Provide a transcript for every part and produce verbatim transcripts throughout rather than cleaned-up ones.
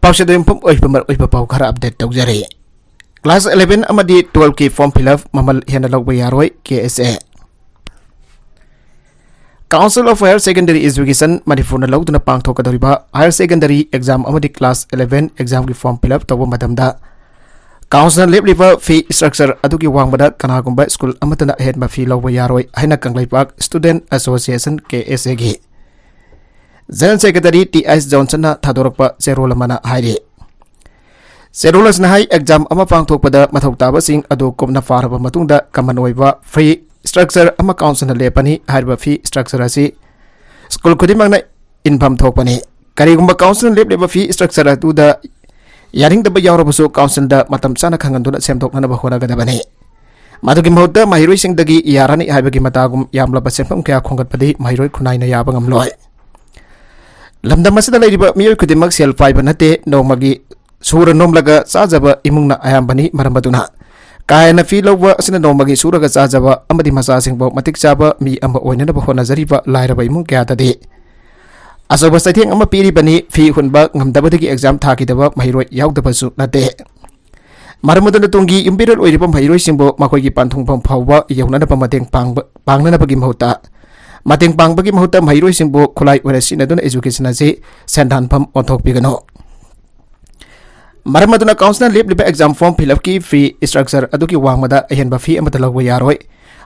ꯄꯥꯎꯁꯦꯗ ꯌꯨꯝꯐꯝ ꯑꯣꯏꯕ ꯃꯔꯨ ꯑꯣꯏꯕ ꯄꯥꯎ ꯈꯔ ꯑꯞꯗꯦꯠ ꯇꯧꯖꯔꯤ꯫ ꯀ꯭ꯂꯥꯁ eleven ꯑꯃꯗꯤ twelve ꯀꯤ ꯐꯣꯔꯝ ꯐꯤꯜ ꯑꯞ ꯃꯃꯜ ꯍꯦꯟꯅ ꯂꯧꯕ ꯌꯥꯔꯣꯏ, ꯀꯦ ꯑꯦꯁ ꯑꯦ꯫ Council of Higher Secondary Education ꯃꯅꯤꯄꯨꯔꯅ ꯂꯧꯗꯨꯅ ꯄꯥꯡꯊꯣꯛꯀꯗꯧꯔꯤꯕ ꯍꯥꯌꯔ ꯁꯦꯀꯦꯟꯗꯔꯤ ꯑꯦꯛꯖꯥꯝ ꯑꯃꯗꯤ ꯀ꯭ꯂꯥꯁ eleven ꯑꯦꯛꯖꯥꯝꯒꯤ ꯐꯣꯔꯝ ꯐꯤꯜ ꯑꯞ ꯇꯧꯕ ꯃꯇꯝꯗ ꯀꯥꯎꯟꯁꯤꯜꯅ ꯂꯦꯞꯂꯤꯕ ꯐꯤ ꯁ꯭ꯇ꯭ꯔꯛꯆꯔ ꯑꯗꯨꯒꯤ ꯋꯥꯡꯃꯗ ꯀꯅꯥꯒꯨꯝꯕ ꯁ꯭ꯀꯨꯜ ꯑꯃꯠꯇꯅ ꯑꯍꯦꯟꯕ ꯐꯤ ꯂꯧꯕ ꯌꯥꯔꯣꯏ ꯍꯥꯏꯅ ꯀꯪꯂꯩꯄꯥꯛ ꯁ꯭ꯇꯨꯗꯦꯟꯠ ꯑꯦꯁꯣꯁꯤꯌꯦꯁꯟ, ꯀꯦ ꯑꯦꯁ ꯑꯦꯒꯤ ꯖꯦꯅꯔꯦꯜ ꯁꯦꯀ꯭ꯔꯦꯇꯔꯤ ꯇꯤ ꯑꯩꯆ ꯖꯣꯟꯁꯟꯅ ꯊꯥꯗꯣꯔꯛꯄ ꯆꯦꯔꯣꯜ ꯑꯃꯅ ꯍꯥꯏꯔꯤ꯫ ꯆꯦꯔꯣꯜ ꯑꯁꯤꯅ ꯍꯥꯏ, ꯑꯦꯛꯖꯥꯝ ꯑꯃ ꯄꯥꯡꯊꯣꯛꯄꯗ ꯃꯊꯧ ꯇꯥꯕꯁꯤꯡ ꯑꯗꯨ ꯀꯨꯞꯅ ꯐꯥꯔꯕ ꯃꯇꯨꯡꯗ ꯀꯃꯟ ꯑꯣꯏꯕ ꯐꯤ ꯁ꯭ꯇ꯭ꯔꯛꯆꯔ ꯑꯃ ꯀꯥꯎꯟꯁꯤꯜꯅ ꯂꯦꯞꯄꯅꯤ꯫ ꯍꯥꯏꯔꯤꯕ ꯐꯤ ꯁ꯭ꯇ꯭ꯔꯛꯆꯔ ꯑꯁꯤ ꯁ꯭ꯀꯨꯜ ꯈꯨꯗꯤꯡꯃꯛꯅ ꯏꯟꯐꯝ ꯊꯣꯛꯄꯅꯤ꯫ ꯀꯔꯤꯒꯨꯝꯕ ꯀꯥꯎꯟꯁꯤꯜꯅ ꯂꯦꯞꯂꯤꯕ ꯐꯤ ꯁ꯭ꯇ꯭ꯔꯛꯆꯔ ꯑꯗꯨꯗ ꯌꯥꯅꯤꯡꯗꯕ ꯌꯥꯎꯔꯕꯁꯨ ꯀꯥꯎꯟꯁꯤꯜꯗ ꯃꯇꯝ ꯆꯥꯅ ꯈꯪꯍꯟꯗꯨꯅ ꯁꯦꯝꯗꯣꯛꯅꯅꯕ ꯍꯣꯠꯅꯒꯗꯕꯅꯤ꯫ ꯃꯗꯨꯒꯤ ꯃꯍꯨꯠꯇ ꯃꯍꯩꯔꯣꯏꯁꯤꯡꯗꯒꯤ ꯌꯥꯔꯅꯤ ꯍꯥꯏꯕꯒꯤ ꯃꯇꯥꯒꯨꯝ ꯌꯥꯝꯂꯕ ꯁꯦꯟꯐꯝ ꯀꯌꯥ ꯈꯣꯝꯒꯠꯄꯗꯤ ꯃꯍꯩꯔꯣꯏ ꯈꯨꯟꯅꯥꯏꯅ ꯌꯥꯕ ꯉꯝꯂꯣꯏ꯫ ꯂꯝꯗꯝ ꯑꯁꯤꯗ ꯂꯩꯔꯤꯕ ꯃꯤꯑꯣꯏ ꯈꯨꯗꯤꯡꯃꯛ ꯁꯦꯜ ꯄꯥꯏꯕ ꯅꯠꯇꯦ, ꯅꯣꯡꯃꯒꯤ ꯁꯨꯔ ꯅꯣꯝꯂꯒ ꯆꯥꯖꯕ ꯏꯃꯨꯡꯅ ꯑꯌꯥꯝꯕꯅꯤ꯫ ꯃꯔꯝ ꯑꯗꯨꯅ ꯀꯥ ꯍꯦꯟꯅ ꯐꯤ ꯂꯧꯕ ꯑꯁꯤꯅ ꯅꯣꯡꯃꯒꯤ ꯁꯨꯔꯒ ꯆꯥꯖꯕ ꯑꯃꯗꯤ ꯃꯆꯥꯁꯤꯡꯕꯨ ꯃꯇꯤꯛ ꯆꯥꯕ ꯃꯤ ꯑꯃ ꯑꯣꯏꯅꯅꯕ ꯍꯣꯠꯅꯖꯔꯤꯕ ꯂꯥꯏꯔꯕ ꯏꯃꯨꯡ ꯀꯌꯥꯗꯗꯤ ꯑꯆꯧꯕ ꯆꯩꯊꯦꯡ ꯑꯃ ꯄꯤꯔꯤꯕꯅꯤ꯫ ꯐꯤ ꯍꯨꯟꯕ ꯉꯝꯗꯕꯗꯒꯤ ꯑꯦꯛꯖꯥꯝ ꯊꯥꯈꯤꯗꯕ ꯃꯍꯩꯔꯣꯏ ꯌꯥꯎꯗꯕꯁꯨ ꯅꯠꯇꯦ꯫ ꯃꯔꯝ ꯑꯗꯨꯅ ꯇꯨꯡꯒꯤ ꯌꯨꯝꯕꯤꯔꯦꯜ ꯑꯣꯏꯔꯤꯕ ꯃꯍꯩꯔꯣꯏꯁꯤꯡꯕꯨ ꯃꯈꯣꯏꯒꯤ ꯄꯟꯊꯨꯡꯐꯝ ꯐꯥꯎꯕ ꯌꯧꯅꯅꯕ ꯃꯇꯦꯡ ꯄꯥꯡꯕ, ꯄꯥꯡꯅꯅꯕꯒꯤ ꯃꯍꯨꯠꯇ, ꯃꯇꯦꯡ ꯄꯥꯡꯕꯒꯤ ꯃꯍꯨꯠꯇ ꯃꯍꯩꯔꯣꯏꯁꯤꯡꯕꯨ ꯈꯨꯠꯂꯥꯏ ꯑꯣꯏꯅ ꯁꯤꯖꯤꯟꯅꯗꯨꯅ ꯑꯦꯖꯨꯀꯦꯁꯟ ꯑꯁꯤ ꯁꯦꯟꯗꯥꯟꯐꯝ ꯑꯣꯟꯊꯣꯛꯄꯤꯒꯅꯨ꯫ ꯃꯔꯝ ꯑꯗꯨꯅ ꯀꯥꯎꯟꯁꯤꯜꯅ ꯂꯦꯞꯂꯤꯕ ꯑꯦꯛꯖꯥꯝ ꯐꯣꯔꯝ ꯐꯤꯜ ꯑꯞꯀꯤ ꯐꯤ ꯁ꯭ꯇ꯭ꯔꯛꯆꯔ ꯑꯗꯨꯒꯤ ꯋꯥꯡꯃꯗ ꯑꯍꯦꯟꯕ ꯐꯤ ꯑꯃꯠꯇ ꯂꯧꯕ ꯌꯥꯔꯣꯏ꯫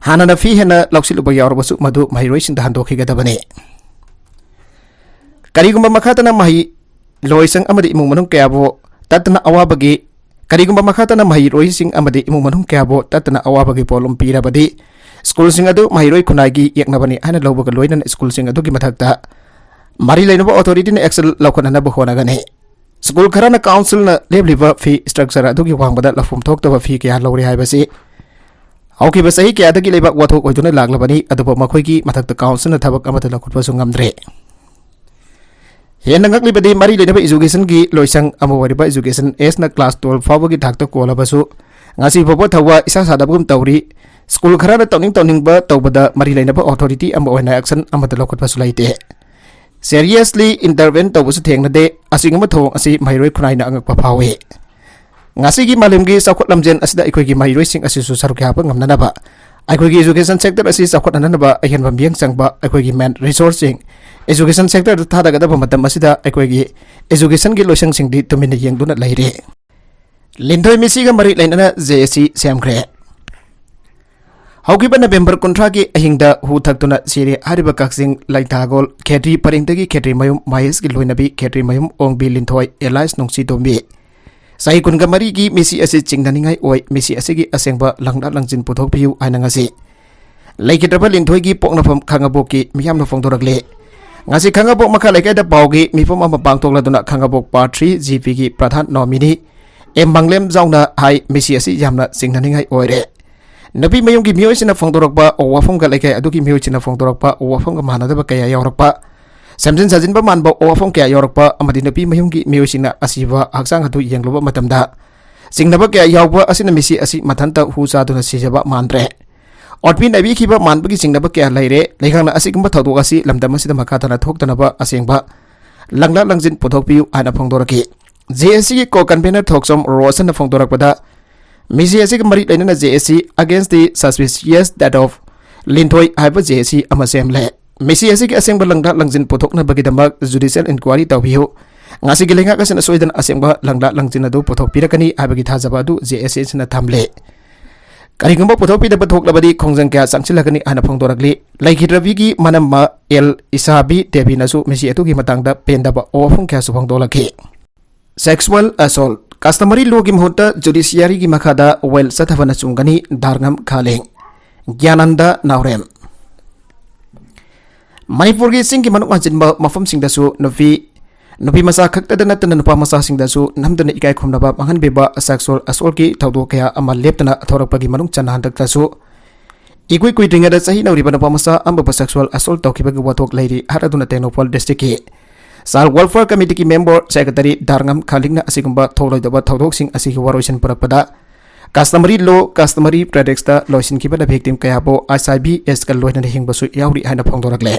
ꯍꯥꯟꯅꯅ ꯐꯤ ꯍꯦꯟꯅ ꯂꯧꯁꯤꯜꯂꯨꯕ ꯌꯥꯎꯔꯕꯁꯨ ꯃꯗꯨ ꯃꯍꯩꯔꯣꯏꯁꯤꯡꯗ ꯍꯟꯗꯣꯛꯈꯤꯒꯗꯕꯅꯤ꯫ ꯀꯔꯤꯒꯨꯝꯕ ꯃꯈꯥ ꯇꯥꯅ ꯃꯍꯩ ꯂꯣꯏꯁꯪ ꯑꯃꯗꯤ ꯏꯃꯨꯡ ꯃꯅꯨꯡ ꯀꯌꯥꯕꯨ ꯇꯠꯇꯅ ꯑꯋꯥꯕꯒꯤ, ꯀꯔꯤꯒꯨꯝꯕ ꯃꯈꯥ ꯇꯥꯅ ꯃꯍꯩꯔꯣꯏꯁꯤꯡ ꯑꯃꯗꯤ ꯏꯃꯨꯡ ꯃꯅꯨꯡ ꯀꯌꯥꯕꯨ ꯇꯠꯇꯅ ꯑꯋꯥꯕꯒꯤ ꯄꯣꯠꯂꯨꯝ ꯄꯤꯔꯕꯗꯤ, ꯁ꯭ꯀꯨꯜꯁꯤꯡ ꯑꯗꯨ ꯃꯍꯩꯔꯣꯏ ꯈꯨꯟꯅꯥꯏꯒꯤ ꯌꯦꯛꯅꯕꯅꯤ ꯍꯥꯏꯅ ꯂꯧꯕꯒ ꯂꯣꯏꯅꯅ ꯁ꯭ꯀꯨꯜꯁꯤꯡ ꯑꯗꯨꯒꯤ ꯃꯊꯛꯇ ꯃꯔꯤ ꯂꯩꯅꯕ ꯑꯣꯊꯣꯔꯤꯇꯤꯅ ꯑꯦꯛꯁꯟ ꯂꯧꯈꯠꯅꯅꯕ ꯍꯣꯠꯅꯒꯅꯤ꯫ ꯁ꯭ꯀꯨꯜ ꯈꯔꯅ ꯀꯥꯎꯟꯁꯤꯜꯅ ꯂꯦꯞꯂꯤꯕ ꯐꯤ ꯁ꯭ꯇ꯭ꯔꯛꯆꯔ ꯑꯗꯨꯒꯤ ꯋꯥꯡꯃꯗ ꯂꯧꯐꯝ ꯊꯣꯛꯇꯕ ꯐꯤ ꯀꯌꯥ ꯂꯧꯔꯦ ꯍꯥꯏꯕꯁꯤ ꯍꯧꯈꯤꯕ ꯆꯍꯤ ꯀꯌꯥꯗꯒꯤ ꯂꯩꯕꯥꯛ ꯋꯥꯊꯣꯛ ꯑꯣꯏꯗꯨꯅ ꯂꯥꯛꯂꯕꯅꯤ꯫ ꯑꯗꯨꯕꯨ ꯃꯈꯣꯏꯒꯤ ꯃꯊꯛꯇ ꯀꯥꯎꯟꯁꯤꯜꯅ ꯊꯕꯛ ꯑꯃꯠꯇ ꯂꯧꯈꯠꯄꯁꯨ ꯉꯝꯗ꯭ꯔꯦ꯫ ꯍꯦꯟꯅ ꯉꯛꯂꯤꯕꯗꯤ ꯃꯔꯤ ꯂꯩꯅꯕ ꯑꯦꯖꯨꯀꯦꯁꯟꯒꯤ ꯂꯣꯏꯁꯪ ꯑꯃ ꯑꯣꯏꯔꯤꯕ ꯑꯦꯖꯨꯀꯦꯁꯟ ꯑꯦꯖꯅ ꯀ꯭ꯂꯥꯁ twelve ꯐꯥꯎꯕꯒꯤ ꯊꯥꯛꯇ ꯀꯣꯜꯂꯕꯁꯨ ꯉꯁꯤ ꯐꯥꯎꯕ ꯊꯧꯋꯥ ꯏꯁꯥ ꯁꯥꯗꯕꯒꯨꯝ ꯇꯧꯔꯤ꯫ ꯁ꯭ꯀꯨꯜ ꯈꯔꯅ ꯇꯧꯅꯤꯡ ꯇꯧꯅꯤꯡꯕ ꯇꯧꯕꯗ ꯃꯔꯤ ꯂꯩꯅꯕ ꯑꯣꯊꯣꯔꯤꯇꯤ ꯑꯃ ꯑꯣꯏꯅ ꯑꯦꯛꯁꯟ ꯑꯃꯠꯇ ꯂꯧꯈꯠꯄꯁꯨ ꯂꯩꯇꯦ꯫ seriously intervene ꯇꯧꯕꯁꯨ ꯊꯦꯡꯅꯗꯦ꯫ ꯑꯁꯤꯒꯨꯝꯕ ꯊꯧꯑꯣꯡ ꯑꯁꯤ ꯃꯍꯩꯔꯣꯏ ꯈꯨꯟꯅꯥꯏꯅ ꯑꯉꯛꯄ ꯐꯥꯎꯏ꯫ ꯉꯁꯤꯒꯤ ꯃꯥꯂꯦꯝꯒꯤ ꯆꯥꯎꯈꯠ ꯂꯝꯖꯦꯜ ꯑꯁꯤꯗ ꯑꯩꯈꯣꯏꯒꯤ ꯃꯍꯩꯔꯣꯏꯁꯤꯡ ꯑꯁꯤꯁꯨ ꯁꯔꯨꯛ ꯌꯥꯕ ꯉꯝꯅꯅꯕ ꯑꯩꯈꯣꯏꯒꯤ education sector ꯑꯁꯤ ꯆꯥꯎꯈꯠꯍꯟꯅꯕ ꯑꯍꯦꯟꯕ ꯃꯤꯠꯌꯦꯡ ꯆꯪꯕ ꯑꯩꯈꯣꯏꯒꯤ main resourceꯁꯤꯡ education sectorꯗ ꯊꯥꯗꯒꯗꯕ ꯃꯇꯝ ꯑꯁꯤꯗ ꯑꯩꯈꯣꯏꯒꯤ educationꯒꯤ ꯂꯣꯏꯁꯪꯁꯤꯡꯗꯤ ꯇꯨꯃꯤꯟꯅ ꯌꯦꯡꯗꯨꯅ ꯂꯩꯔꯦ꯫ ꯂꯤꯟꯊꯣꯏ ꯃꯤꯁꯤꯒ ꯃꯔꯤ ꯂꯩꯅꯅ JAC ꯁꯦꯝꯈ꯭ꯔꯦ꯫ ꯍꯧꯈꯤꯕ ꯅꯕꯦꯝꯕꯔ ꯀꯨꯟꯊ꯭ꯔꯥꯒꯤ ꯑꯍꯤꯡꯗ ꯍꯨ ꯊꯛꯇꯨꯅ ꯁꯤꯔꯦ ꯍꯥꯏꯔꯤꯕ ꯀꯛꯆꯤꯡ ꯂꯩꯊꯥꯒꯣꯜ ꯈꯦꯇ꯭ꯔꯤ ꯄꯔꯦꯡꯗꯒꯤ ꯈꯦꯇ꯭ꯔꯤ ꯃꯌꯨꯝ ꯃꯍꯦꯁꯀꯤ ꯂꯣꯏꯅꯕꯤ ꯈꯦꯇ꯭ꯔꯤ ꯃꯌꯨꯝ ꯑꯣꯡꯕꯤ ꯂꯤꯟꯊꯣꯏ alias ꯅꯨꯡꯁꯤ ꯇꯣꯝꯕꯤ, ꯆꯍꯤ ꯀꯨꯟꯒ ꯃꯔꯤꯒꯤ ꯃꯤꯁꯤ ꯑꯁꯤ ꯆꯤꯡꯅꯅꯤꯡꯉꯥꯏ ꯑꯣꯏ꯫ ꯃꯤꯁꯤ ꯑꯁꯤꯒꯤ ꯑꯁꯦꯡꯕ ꯂꯪꯂꯥ ꯂꯪꯖꯤꯟ ꯄꯨꯊꯣꯛꯄꯤꯌꯨ ꯍꯥꯏꯅ ꯉꯁꯤ ꯂꯩꯈꯤꯗ꯭ꯔꯕ ꯂꯤꯟꯊꯣꯏꯒꯤ ꯄꯣꯛꯅꯐꯝ ꯈꯥꯉꯕꯣꯛꯀꯤ ꯃꯤꯌꯥꯝꯅ ꯐꯣꯡꯗꯣꯔꯛꯂꯤ꯫ ꯉꯁꯤ ꯈꯥꯉꯕꯣꯛ ꯃꯈꯥ ꯂꯩꯀꯥꯏꯗ ꯄꯥꯎꯒꯤ ꯃꯤꯐꯝ ꯑꯃ ꯄꯥꯡꯊꯣꯛꯂꯗꯨꯅ ꯈꯥꯉꯕꯣꯛ Part three GPꯒꯤ ꯄ꯭ꯔꯙꯥꯟ ꯅꯣꯃꯤꯅꯤ ꯑꯦꯝ ꯃꯪꯂꯦꯝꯖꯥꯎꯅ ꯍꯥꯏ, ꯃꯤꯁꯤ ꯑꯁꯤ ꯌꯥꯝꯅ ꯆꯤꯡꯅꯅꯤꯡꯉꯥꯏ ꯑꯣꯏꯔꯦ꯫ ꯅꯨꯄꯤ ꯃꯌꯨꯝꯒꯤ ꯃꯤꯑꯣꯏꯁꯤꯡꯅ ꯐꯣꯡꯗꯣꯔꯛꯄ ꯋꯥꯐꯝꯒ ꯂꯩꯀꯥꯏ ꯑꯗꯨꯒꯤ ꯃꯤꯑꯣꯏꯁꯤꯡꯅ ꯐꯣꯡꯗꯣꯔꯛꯄ ꯋꯥꯐꯝꯒ ꯃꯥꯟꯅꯗꯕ ꯀꯌꯥ ꯌꯥꯎꯔꯛꯄ, ꯁꯦꯝꯖꯤꯟ ꯁꯥꯖꯤꯟꯕ ꯃꯥꯟꯕ ꯋꯥꯐꯝ ꯀꯌꯥ ꯌꯥꯎꯔꯛꯄ ꯑꯃꯗꯤ ꯅꯨꯄꯤ ꯃꯌꯨꯝꯒꯤ ꯃꯤꯑꯣꯏꯁꯤꯡꯅ ꯑꯁꯤꯕ ꯍꯛꯆꯥꯡ ꯑꯗꯨ ꯌꯦꯡꯂꯨꯕ ꯃꯇꯝꯗ ꯆꯤꯡꯅꯕ ꯀꯌꯥ ꯌꯥꯎꯕ ꯑꯁꯤꯅ ꯃꯤꯁꯤ ꯑꯁꯤ ꯃꯊꯟꯇ ꯍꯨ ꯆꯥꯗꯨꯅ ꯁꯤꯖꯕ ꯃꯥꯟꯗ꯭ꯔꯦ꯫ ꯑꯣꯠꯄꯤ ꯅꯩꯕꯤꯈꯤꯕ ꯃꯥꯟꯕꯒꯤ ꯆꯤꯡꯅꯕ ꯀꯌꯥ ꯂꯩꯔꯦ꯫ ꯂꯩꯉꯥꯛꯅ ꯑꯁꯤꯒꯨꯝꯕ ꯊꯧꯗꯣꯛ ꯑꯁꯤ ꯂꯝꯗꯝ ꯑꯁꯤꯗ ꯃꯈꯥ ꯇꯥꯅ ꯊꯣꯛꯇꯅꯕ ꯑꯁꯦꯡꯕ ꯂꯪꯂꯥ ꯂꯪꯖꯤꯟ ꯄꯨꯊꯣꯛꯄꯤꯌꯨ ꯍꯥꯏꯅ ꯐꯣꯡꯗꯣꯔꯛꯈꯤ꯫ JACꯒꯤ co-convener ꯊꯣꯛꯆꯣꯝ ꯔꯣꯁꯟꯅ ꯐꯣꯡꯗꯣꯔꯛꯄꯗ, ꯃꯤꯁꯤ ꯑꯁꯤꯒ ꯃꯔꯤ ꯂꯩꯅꯅ JAC against the suspicious death of ꯂꯤꯟꯊꯣꯏ ꯍꯥꯏꯕ JAC ꯑꯃ ꯁꯦꯝꯂꯦ꯫ ꯃꯤꯁꯤ ꯑꯁꯤꯒꯤ ꯑꯁꯦꯡꯕ ꯂꯪꯂꯥ ꯂꯪꯖꯤꯟ ꯄꯨꯊꯣꯛꯅꯕꯒꯤꯗꯃꯛ judicial inquiry ꯇꯧꯕꯤꯌꯨ꯫ ꯉꯁꯤꯒꯤ ꯂꯩꯉꯥꯛ ꯑꯁꯤꯅ ꯁꯣꯏꯗꯅ ꯑꯁꯦꯡꯕ ꯂꯪꯂꯥ ꯂꯪꯖꯤꯟ ꯑꯗꯨ ꯄꯨꯊꯣꯛꯄꯤꯔꯛꯀꯅꯤ ꯍꯥꯏꯕꯒꯤ ꯊꯥꯖꯕ ꯑꯗꯨ JAC ꯑꯁꯤꯅ ꯊꯝꯂꯦ꯫ ꯀꯔꯤꯒꯨꯝꯕ ꯄꯨꯊꯣꯛꯄꯤꯗꯕ ꯊꯣꯛꯂꯕꯗꯤ ꯈꯣꯡꯖꯪ ꯀꯌꯥ ꯆꯪꯁꯤꯜꯂꯛꯀꯅꯤ ꯍꯥꯏꯅ ꯐꯣꯡꯗꯣꯔꯛꯂꯤ꯫ ꯂꯩꯈꯤꯗ꯭ꯔꯕꯤꯒꯤ ꯃꯅꯝꯃ ꯑꯦꯜ ꯏꯁꯥꯕꯤ ꯗꯦꯕꯤꯅꯁꯨ ꯃꯤꯁꯤ ꯑꯗꯨꯒꯤ ꯃꯇꯥꯡꯗ ꯄꯦꯟꯗꯕ ꯋꯥꯐꯝ ꯀꯌꯥꯁꯨ ꯐꯣꯡꯗꯣꯛꯂꯛꯈꯤ꯫ Sexual assault, customary lawꯒꯤ ꯃꯍꯨꯠꯇ judiciaryꯒꯤ ꯃꯈꯥꯗ ꯋꯦꯜ ꯆꯠꯊꯕꯅ ꯆꯨꯝꯒꯅꯤ, ꯙꯥꯔꯉꯝ ꯈꯥꯂꯦꯡ꯫ ꯒ꯭ꯌꯥꯅꯟꯗ ꯅꯥꯎꯔꯦꯝ꯫ ꯃꯅꯤꯄꯨꯔꯒꯤ ꯆꯤꯡꯒꯤ ꯃꯅꯨꯡ ꯍꯟꯖꯤꯟꯕ ꯃꯐꯝꯁꯤꯡꯗꯁꯨ ꯅꯨꯄꯤ, ꯅꯨꯄꯤ ꯃꯆꯥ ꯈꯛꯇꯗ ꯅꯠꯇꯅ ꯅꯨꯄꯥ ꯃꯆꯥꯁꯤꯡꯗꯁꯨ ꯅꯝꯗꯨꯅ ꯏꯀꯥꯏ ꯈꯨꯝꯅꯕ ꯃꯥꯡꯍꯟꯕꯤꯕ sexual assaultꯀꯤ ꯊꯧꯗꯣꯛ ꯀꯌꯥ ꯑꯃ ꯂꯦꯞꯇꯅ ꯊꯣꯔꯛꯄꯒꯤ ꯃꯅꯨꯡ ꯆꯟꯅ ꯍꯟꯗꯛꯇꯁꯨ ꯏꯀꯨꯏ ꯀꯨꯏꯗ꯭ꯔꯤꯉꯩꯗ ꯆꯍꯤ ꯅꯧꯔꯤꯕ ꯅꯨꯄꯥ ꯃꯆꯥ ꯑꯃꯕꯨ sexual assault ꯇꯧꯈꯤꯕꯒꯤ ꯋꯥꯊꯣꯛ ꯂꯩꯔꯤ ꯍꯥꯏꯔꯗꯨꯅ Tengnoupal districtꯀꯤ Child Welfare Committeeꯒꯤ member secretary ꯙꯥꯔꯉꯝ ꯈꯥꯂꯤꯡꯅ ꯑꯁꯤꯒꯨꯝꯕ ꯊꯣꯛꯂꯣꯏꯗꯕ ꯊꯧꯗꯣꯛꯁꯤꯡ ꯑꯁꯤꯒꯤ ꯋꯥꯔꯣꯏꯁꯤꯟ ꯄꯨꯔꯛꯄꯗ customary law, customary practiceꯇ ꯂꯣꯏꯁꯤꯟꯈꯤꯕꯅ victim ꯀꯌꯥꯕꯨ ICBSꯀ ꯂꯣꯏꯅꯅ ꯍꯤꯡꯕꯁꯨ ꯌꯥꯎꯔꯤ ꯍꯥꯏꯅ ꯐꯣꯡꯗꯣꯔꯛꯂꯦ꯫